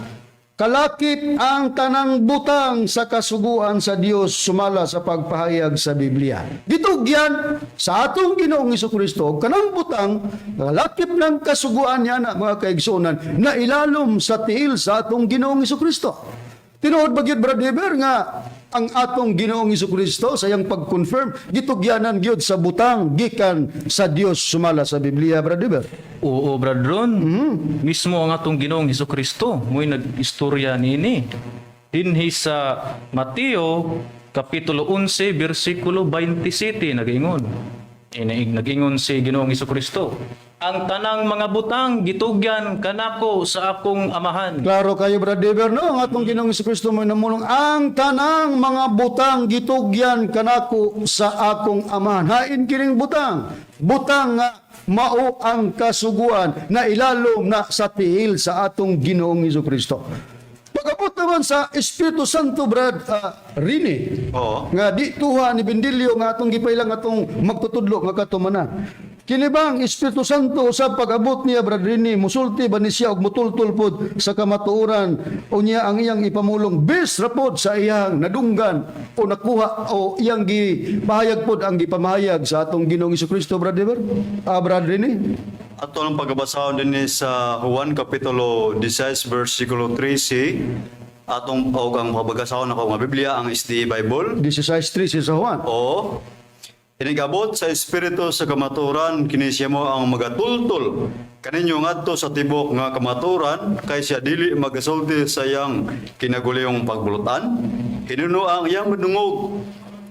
Kalakip ang tanang butang sa kasuguan sa Dios sumala sa pagpahayag sa Biblia. Gitugyan sa atong Ginoong Kristo kanang butang kalakip ng kasuguan niya na, mga kaigsuonan, na ilalom sa tiil sa atong Ginoong Kristo. Tinuod ba gyud, Brother Eber, nga ang atong Ginoong Kristo sa iyang pag-confirm gitugyanan gyud sa butang gikan sa Dios sumala sa Biblia, Brother Eber? Oo, Brad Ron. Mismo ang atong Ginoong Hesus Kristo mo'y nag-istorya niini. Dinhi sa Mateo kapitulo 11 bersikulo 27 nagaingon. Inaig nag-ingon si Ginoong Hesus Kristo. Ang tanang mga butang gitugyan kanako sa akong amahan. Klaro kayo, Brother Eber, no? Ang atong Ginoong Kristo mo namulong, ang tanang mga butang gitugyan kanako sa akong amahan. Hain kining butang? Butang nga mao ang kasuguan na ilalom na sa tiil sa atong Ginoong Kristo. Pag-abot naman sa Espiritu Santo, Brad Rini, nga di tuha ni Bendilio nga atong gipailang atong magtutudlo nga katumanan. Kini bang Espiritu Santo sa pag-abot niya, Brad Rini, musulti ba ni siya og mutultol pod sa kamatuoran, unya ang iyang ipamulong bes ra pod sa iyang nadunggan o nakuha o iyang gipahayag pod ang gipamahayag sa atong Ginoong Kristo, Brad Eber? Brad Rini? Ato ang pagabasahon din sa Juan Kapitulo 16 versikulo 13, atong og ang pabagasahon ako nga Biblia ang SDA Bible. 16:3 sa Juan. O inigabot sa Espiritu sa kamatuoran, kini siya mo ang magatultol Kaninyo ngadto sa tibok nga kamaturan kay siya dili magasulti sa iyang kinaguliyong pagbulutan. Hinuno ang iyang madungog.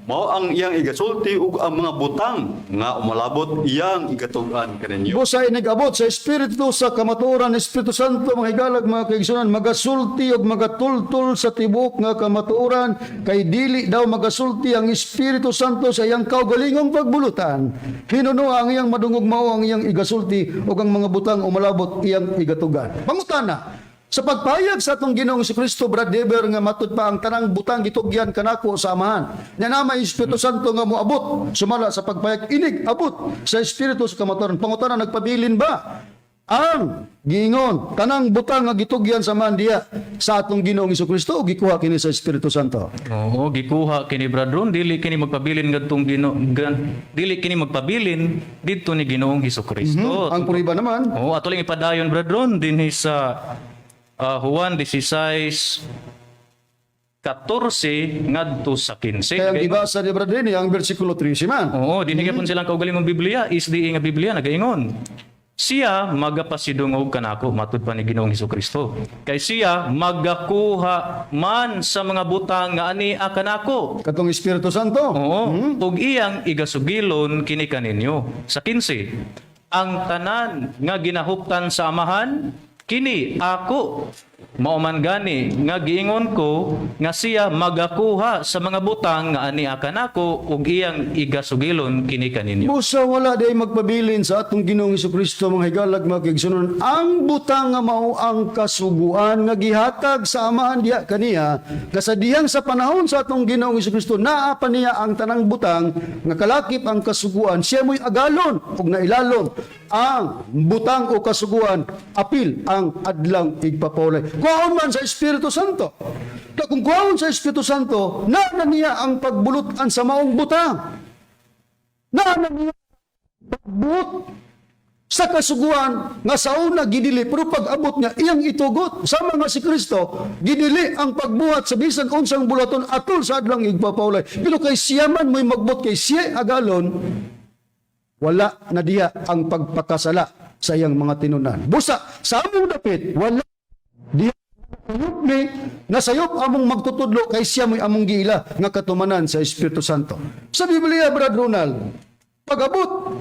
Mao ang iyang igasulti ug ang mga butang nga umalabot iyang igatug-an kaninyo. Busa inigabot sa Espiritu sa kamatuoran, Espiritu Santo, mga higalag, mga kaigsunan, magasulti ug magatultol sa tibuok nga kamatuoran, kay dili daw magasulti ang Espiritu Santo sa iyang kaugalingong pagbulutan. Hinuno ang iyang madungog, mao ang iyang igasulti ug ang mga butang umalabot iyang igatugan. Pangutana, sa pagpahayag sa atong Ginoong Kristo, Brad Dever, nga matud pa ang tanang butang gitugyan kanako sa Amahan. Nya na may Espiritu Santo nga moabot sumala sa pagpahayag, inig abot sa Espiritu sa kamatuoran. Pangutana, nagpabilin ba ang giingon tanang butang nga gitugyan sa Amahan diya sa atong Ginoong Kristo o gikuha kini sa Espiritu Santo? Oo, gikuha kini, Brad Ron, dili kini magpabilin ngadtong Ginoo, dili kini magpabilin didto ni Ginoong Hesukristo. Ang puriba naman. Oo, ato lang ipadayon, Brad Ron, dinhi sa Juan 16:14 ngadto sa 15. Kaya ang gibasa ni Brad Rene ang versikulo 13 man. Oo, dinhi gyapon silang kaugalingong Biblia, SDA nga Biblia nagaingon. Siya magapasidungog kanako, matud pa ni Ginoong Hesukristo. Kay siya magakuha man sa mga butang nga ani kanako. Katong Espiritu Santo. Oo, ug iyang igasugilon kini kaninyo. Sa 15, ang tanan nga ginahuptan sa Amahan kini ako. Mao man gani nga giingon ko nga siya magakuha sa mga butang nga ani kanako ug iyang igasugilon kini kaninyo. Busa wala day magpabilin sa atong Ginoong Kristo, mga higalag, mga kaigsunan, ang butang nga mao ang kasuguan nga gihatag sa Amahan diha kaniya, kasadiyang sa panahon sa atong Ginoong Kristo naa pa niya ang tanang butang nga kalakip ang kasuguan, siya mo'y agalon ug nailalom ang butang o kasuguan apil ang adlang igpapawlay. Kuhaon man sa Espiritu Santo. Ta kung kuhaon sa Espiritu Santo, naa na niya ang pagbulutan sa maong butang. Naa na niya pagbuot sa kasuguan nga sa una gidili, pero pag abot niya iyang itugot, sama nga si Kristo gidili ang pagbuhat sa bisan unsang bulaton atol sa adlang igpapawlay, pero kay siya man mo'y magbot, kay siya agalon, wala na diha ang pagpakasala sa iyang mga tinunan. Busa sa among dapit wala diha sayop ni nasayop among magtutudlo, kay siya mo'y among giila nga katumanan sa Espiritu Santo. Sa Biblia, Brad Ronald, pag-abot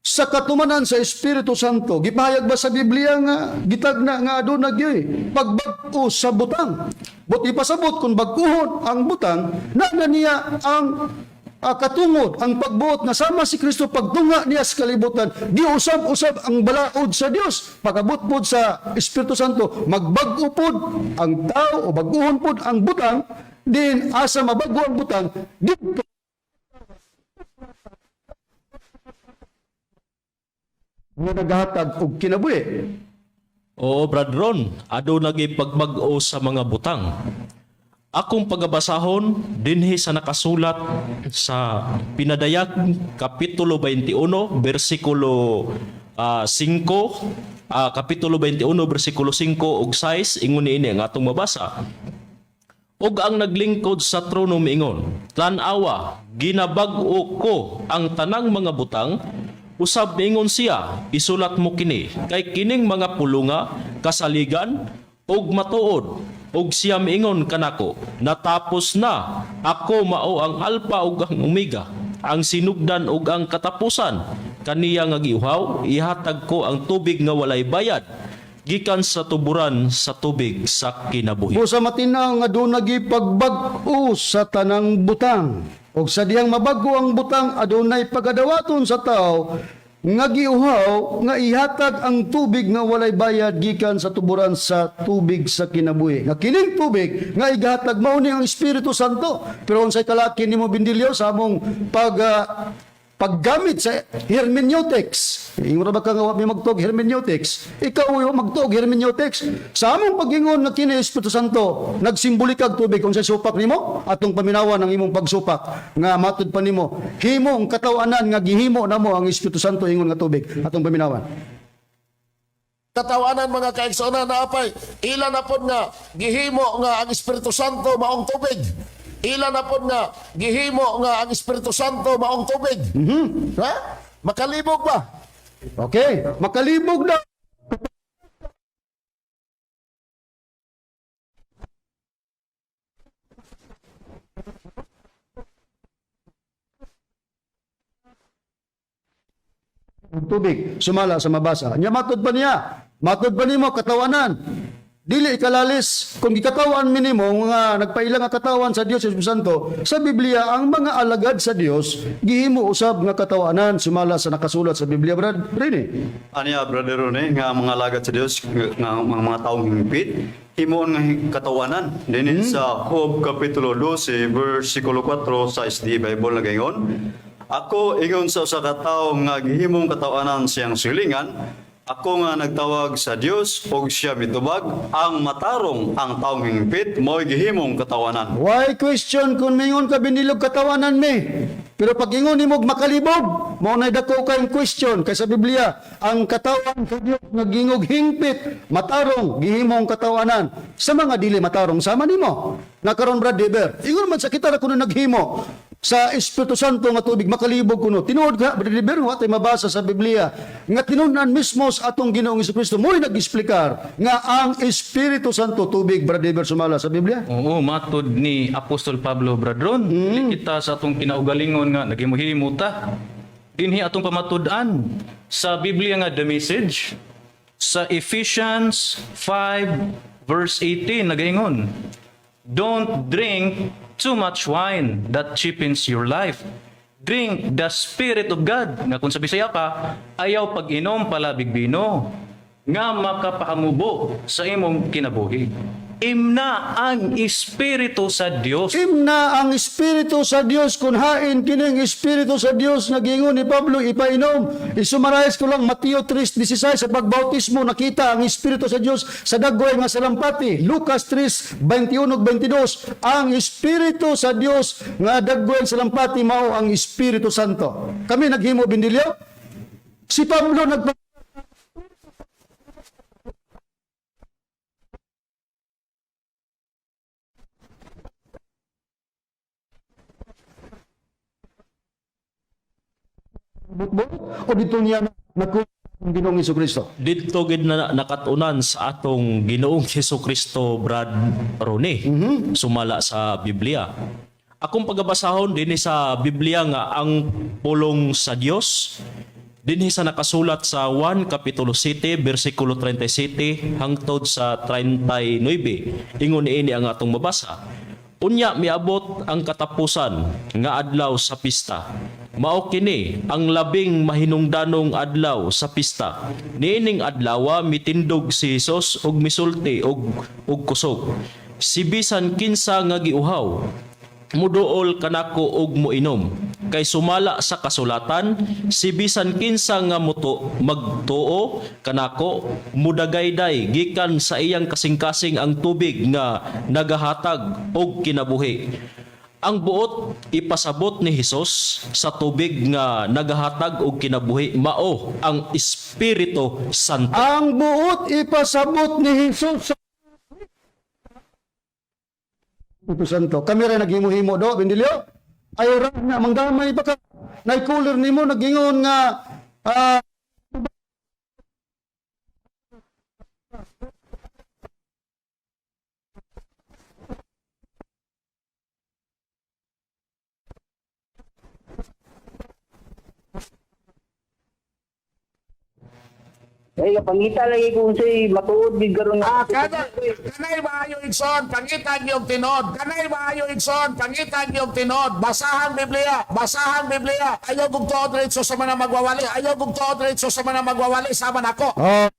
sa katumanan sa Espiritu Santo, gipahayag ba sa Biblia nga gitagna nga aduna gyoy pagbag-o sa butang? But ipasabot kung bag-uhon ang butang, na na niya ang katungod, ang pagbuot nga sama si Kristo pagtunga niya sa kalibutan, giusab-usab ang balaod sa Dios. Pag-abot pod sa Espiritu Santo, magbag-o pod ang tao o bag-uhon pod ang butang, din asa mabago ang butang didto nga naghatag og kinabuhi. Oo, Brad Ron, aduna gyud pagbag-o sa mga butang. Akong pagabasahon dinhi sa nakasulat sa Pinadayag kapitulo 21 bersikulo 5, kapitulo 21 bersikulo 5 ug 6, ingon niini ang atong mabasa. "Ug ang naglingkod sa trono miingon, 'Tan-awa, ginabag-o ko ang tanang mga butang.' Usab miingon siya, 'Isulat mo kini, kay kining mga pulunga kasaligan ug matuod.' Ug siya miingon kanako, 'Natapos na. Ako mao ang Alpha ug ang Omega, ang sinugdan ug ang katapusan. Kaniya nga giuhaw, ihatag ko ang tubig nga walay bayad gikan sa tuburan sa tubig sa kinabuhi.'" Busa matinaw nga aduna gyud pagbag-o sa tanang butang. Og sa diyang mabago ang butang, adunay pagadawaton sa tao nga giuhaw nga ihatag ang tubig nga walay bayad gikan sa tuburan sa tubig sa kinabuhi. Nga kining tubig nga igatag mao ni ang Espiritu Santo. Pero unsay kalaki nimo, Bindilyo, sa among paggamit sa hermeneutics? Ingon ra ba ka nga wa mi magtuog hermeneutics? Ikaw yung magtuog hermeneutics. Sa among pag-ingon nga kini Espiritu Santo, nagsimbolikag tubig, unsay supak nimo? Atong paminawan ang imong pagsupak nga matud pa nimo. Himong kataw-anan nga gihimo namo ang Espiritu Santo ingon nga tubig. Atong paminawan. Katawanan, mga kaigsoona, na apay ila na pod nga gihimo nga ang Espiritu Santo maong tubig. Ila na pod nga gihimo nga ang Espiritu Santo maong tubig. Ha? Makalibog ba? Okay, makalibog na. Tubig sumala sa mabasa. Nya matod pa niya, matod pa nimo katawanan. Dili ikalalis kung gikatawan minimo nga nagpaila nga katawan sa Dios Espiritu Santo sa Biblia, ang mga alagad sa Dios gihimo usab nga katawanan sumala sa nakasulat sa Biblia, Brad Rene. Aniya, Brother Rone, nga mga alagad sa Dios nga mga taong hingpit himuon nga katawanan dinhi sa Job kapitulo 12 versikulo 4 sa SDA Bible nagaingon, "Ako ingon sa usa ka tawo nga gihimong katawanan siyang silingan, ako nga nagtawag sa Dios ug siya mitubag, ang matarong, ang taong hingpit mo'y gihimong katawanan." Why question kung mingon ka binilog katawanan mi? Pero pag ingon nimo og makalibog, mao nay dako kayong question kay sa Biblia ang katawan sa Dios nga gingog hingpit, matarong gihimong katawanan sa mga dili matarong sama nimo. Nakaron, Brad Deber, ingon man sa kita ra kuno naghimo sa Espiritu Santo nga tubig makalibog kuno. Tinuod ka, Brad Deber, wa tay mabasa sa Biblia nga tinun-an mismo sa atong Ginoong Kristo mo'y nag-explicar nga ang Espiritu Santo tubig, Brad Deber, sumala sa Biblia. Oo, matod ni Apostol Pablo, Bradron. Dili kita sa atong kinaugalingon nga naghimuhimo ta. Dinhi atong pamatud-an sa Biblia nga The Message sa Ephesians 5 verse 18 nagaingon, "Don't drink too much wine that cheapens your life. Drink the Spirit of God." Nga kung sa Bisaya pa, ayaw pag-inom palabig bino nga makapahamubo sa imong kinabuhi. Imna ang Espiritu sa Dios. Imna ang Espiritu sa Dios kung hain kining Espiritu sa Dios nga giingon ni Pablo ipainom. I-summarize ko lang Mateo 3:16, sa pagbautismo nakita ang Espiritu sa Dios sa dagway nga salampati. Lucas 3:21 ug 22, ang Espiritu sa Dios nga dagway salampati mao ang Espiritu Santo. Kami naghimo bindilyo? Si Pablo nagpa o dito niya nakuha ang Ginoong Kristo. Didto gid na nakatunan sa atong Ginoong Hesus Kristo, Brad Rone, sumala sa Biblia. Akong pagabasahon dinhi sa Biblia nga ang pulong sa Dios dinhi sa nakasulat sa 1 Kapitulo 7 bersikulo 37 hangtod sa 39. Ingon niini ang atong mabasa. Unya miabot ang katapusan nga adlaw sa pista. Mao kini ang labing mahinungdanong adlaw sa pista. Niining adlawa mitindog si Hesus ug misulti og kusog. "Si bisan kinsa nga giuhaw, muduol kanako og moinom, kay sumala sa kasulatan, si bisan kinsa nga muto magtuo kanako, mudagayday gikan sa iyang kasing-kasing ang tubig nga nagahatag og kinabuhi." Ang buot ipasabot ni Hesus sa tubig nga nagahatag og kinabuhi mao ang Espiritu Santo. Ang buot ipasabot ni Jesus sa Espiritu Santo. Kami rin naghimo-himo do, Bindilyo. Ay ra nga manggamay pa ka. Nay-cooler nimo nagingon nga Ay, pangita lagi kung sa'y matuod gid karon nga. Ah, kanay maayo igsoon, pangitan yung tinod. Kanay maayo igsoon, pangitan yung tinod. Basahan Biblia, basahan Biblia. Ayaw kong tuod diretso sa mga magwawali. Ayaw kong tuod diretso sa mga magwawali sama nako. Oh.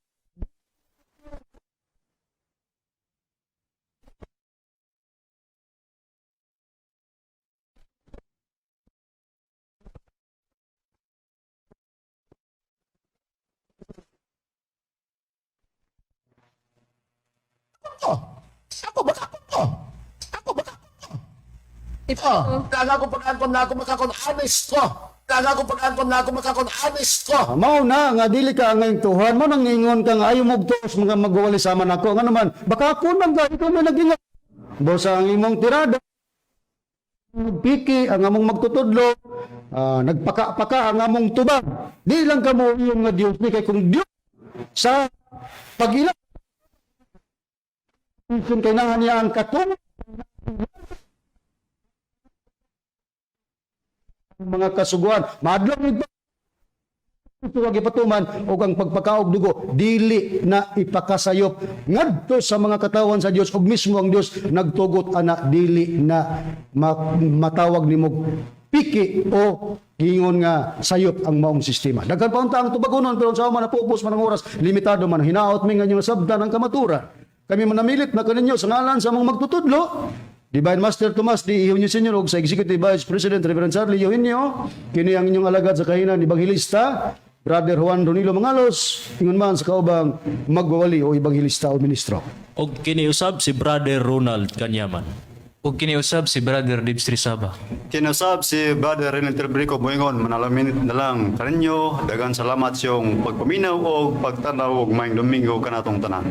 Ko. Ako baka ko. Ako baka ko. Oh, talaga ko pag-angkon na ako makakon honest ko. Talaga ko pag-angkon na ako makakon honest ko. Ah, mao na nga dili ka angay tuhan mo nang ingon ka nga ayaw mo tuos mga magwawali sama nako, nga naman baka ako nang ga ikaw may nagingon bosa ang imong tirada piki ang among magtutudlo. Nagpaka-paka ang among tubag. Di lang kamo yung nga Dios ni kay kung Dios sa pag-ila kay naa niya ang katong mga kasuguan. Maadlong ito ito ipatuman og ang pagpakaog dugo dili na ipakasayop ngadto sa mga katawan sa Dios, ug mismo ang Dios nagtugot ana, dili na matawag nimo piki o ingon nga sayop ang maong sistema. Daghan pa unta ang tubagonon, pero sa man napupos man ang oras, limitado man. Hinaot mi nga inyong nasabtan ang kamaturan. Kami manamilit na kaninyo sa ngalan sa mga magtutudlo, Divine Master Tomas D. Eugenio Senior ug sa Executive Vice President Reverend Charlie Eugenio, kini ang inyong alagad sa kahinan, Evangelista Brother Juan Ronilo Mangalos, ingon man sa kaubang magwawali o ebanghilista o ministro. Og kini usab si Brother Ronald Kanyaman. Ug kini usab si Brother Dibs Trisaba. Kinusab si Brother Renel Telbrico moingon manalamin na lang kaninyo. Daghang salamat sa iyong pagpaminaw o pagtanaw og maayong Domingo kanatong tanan.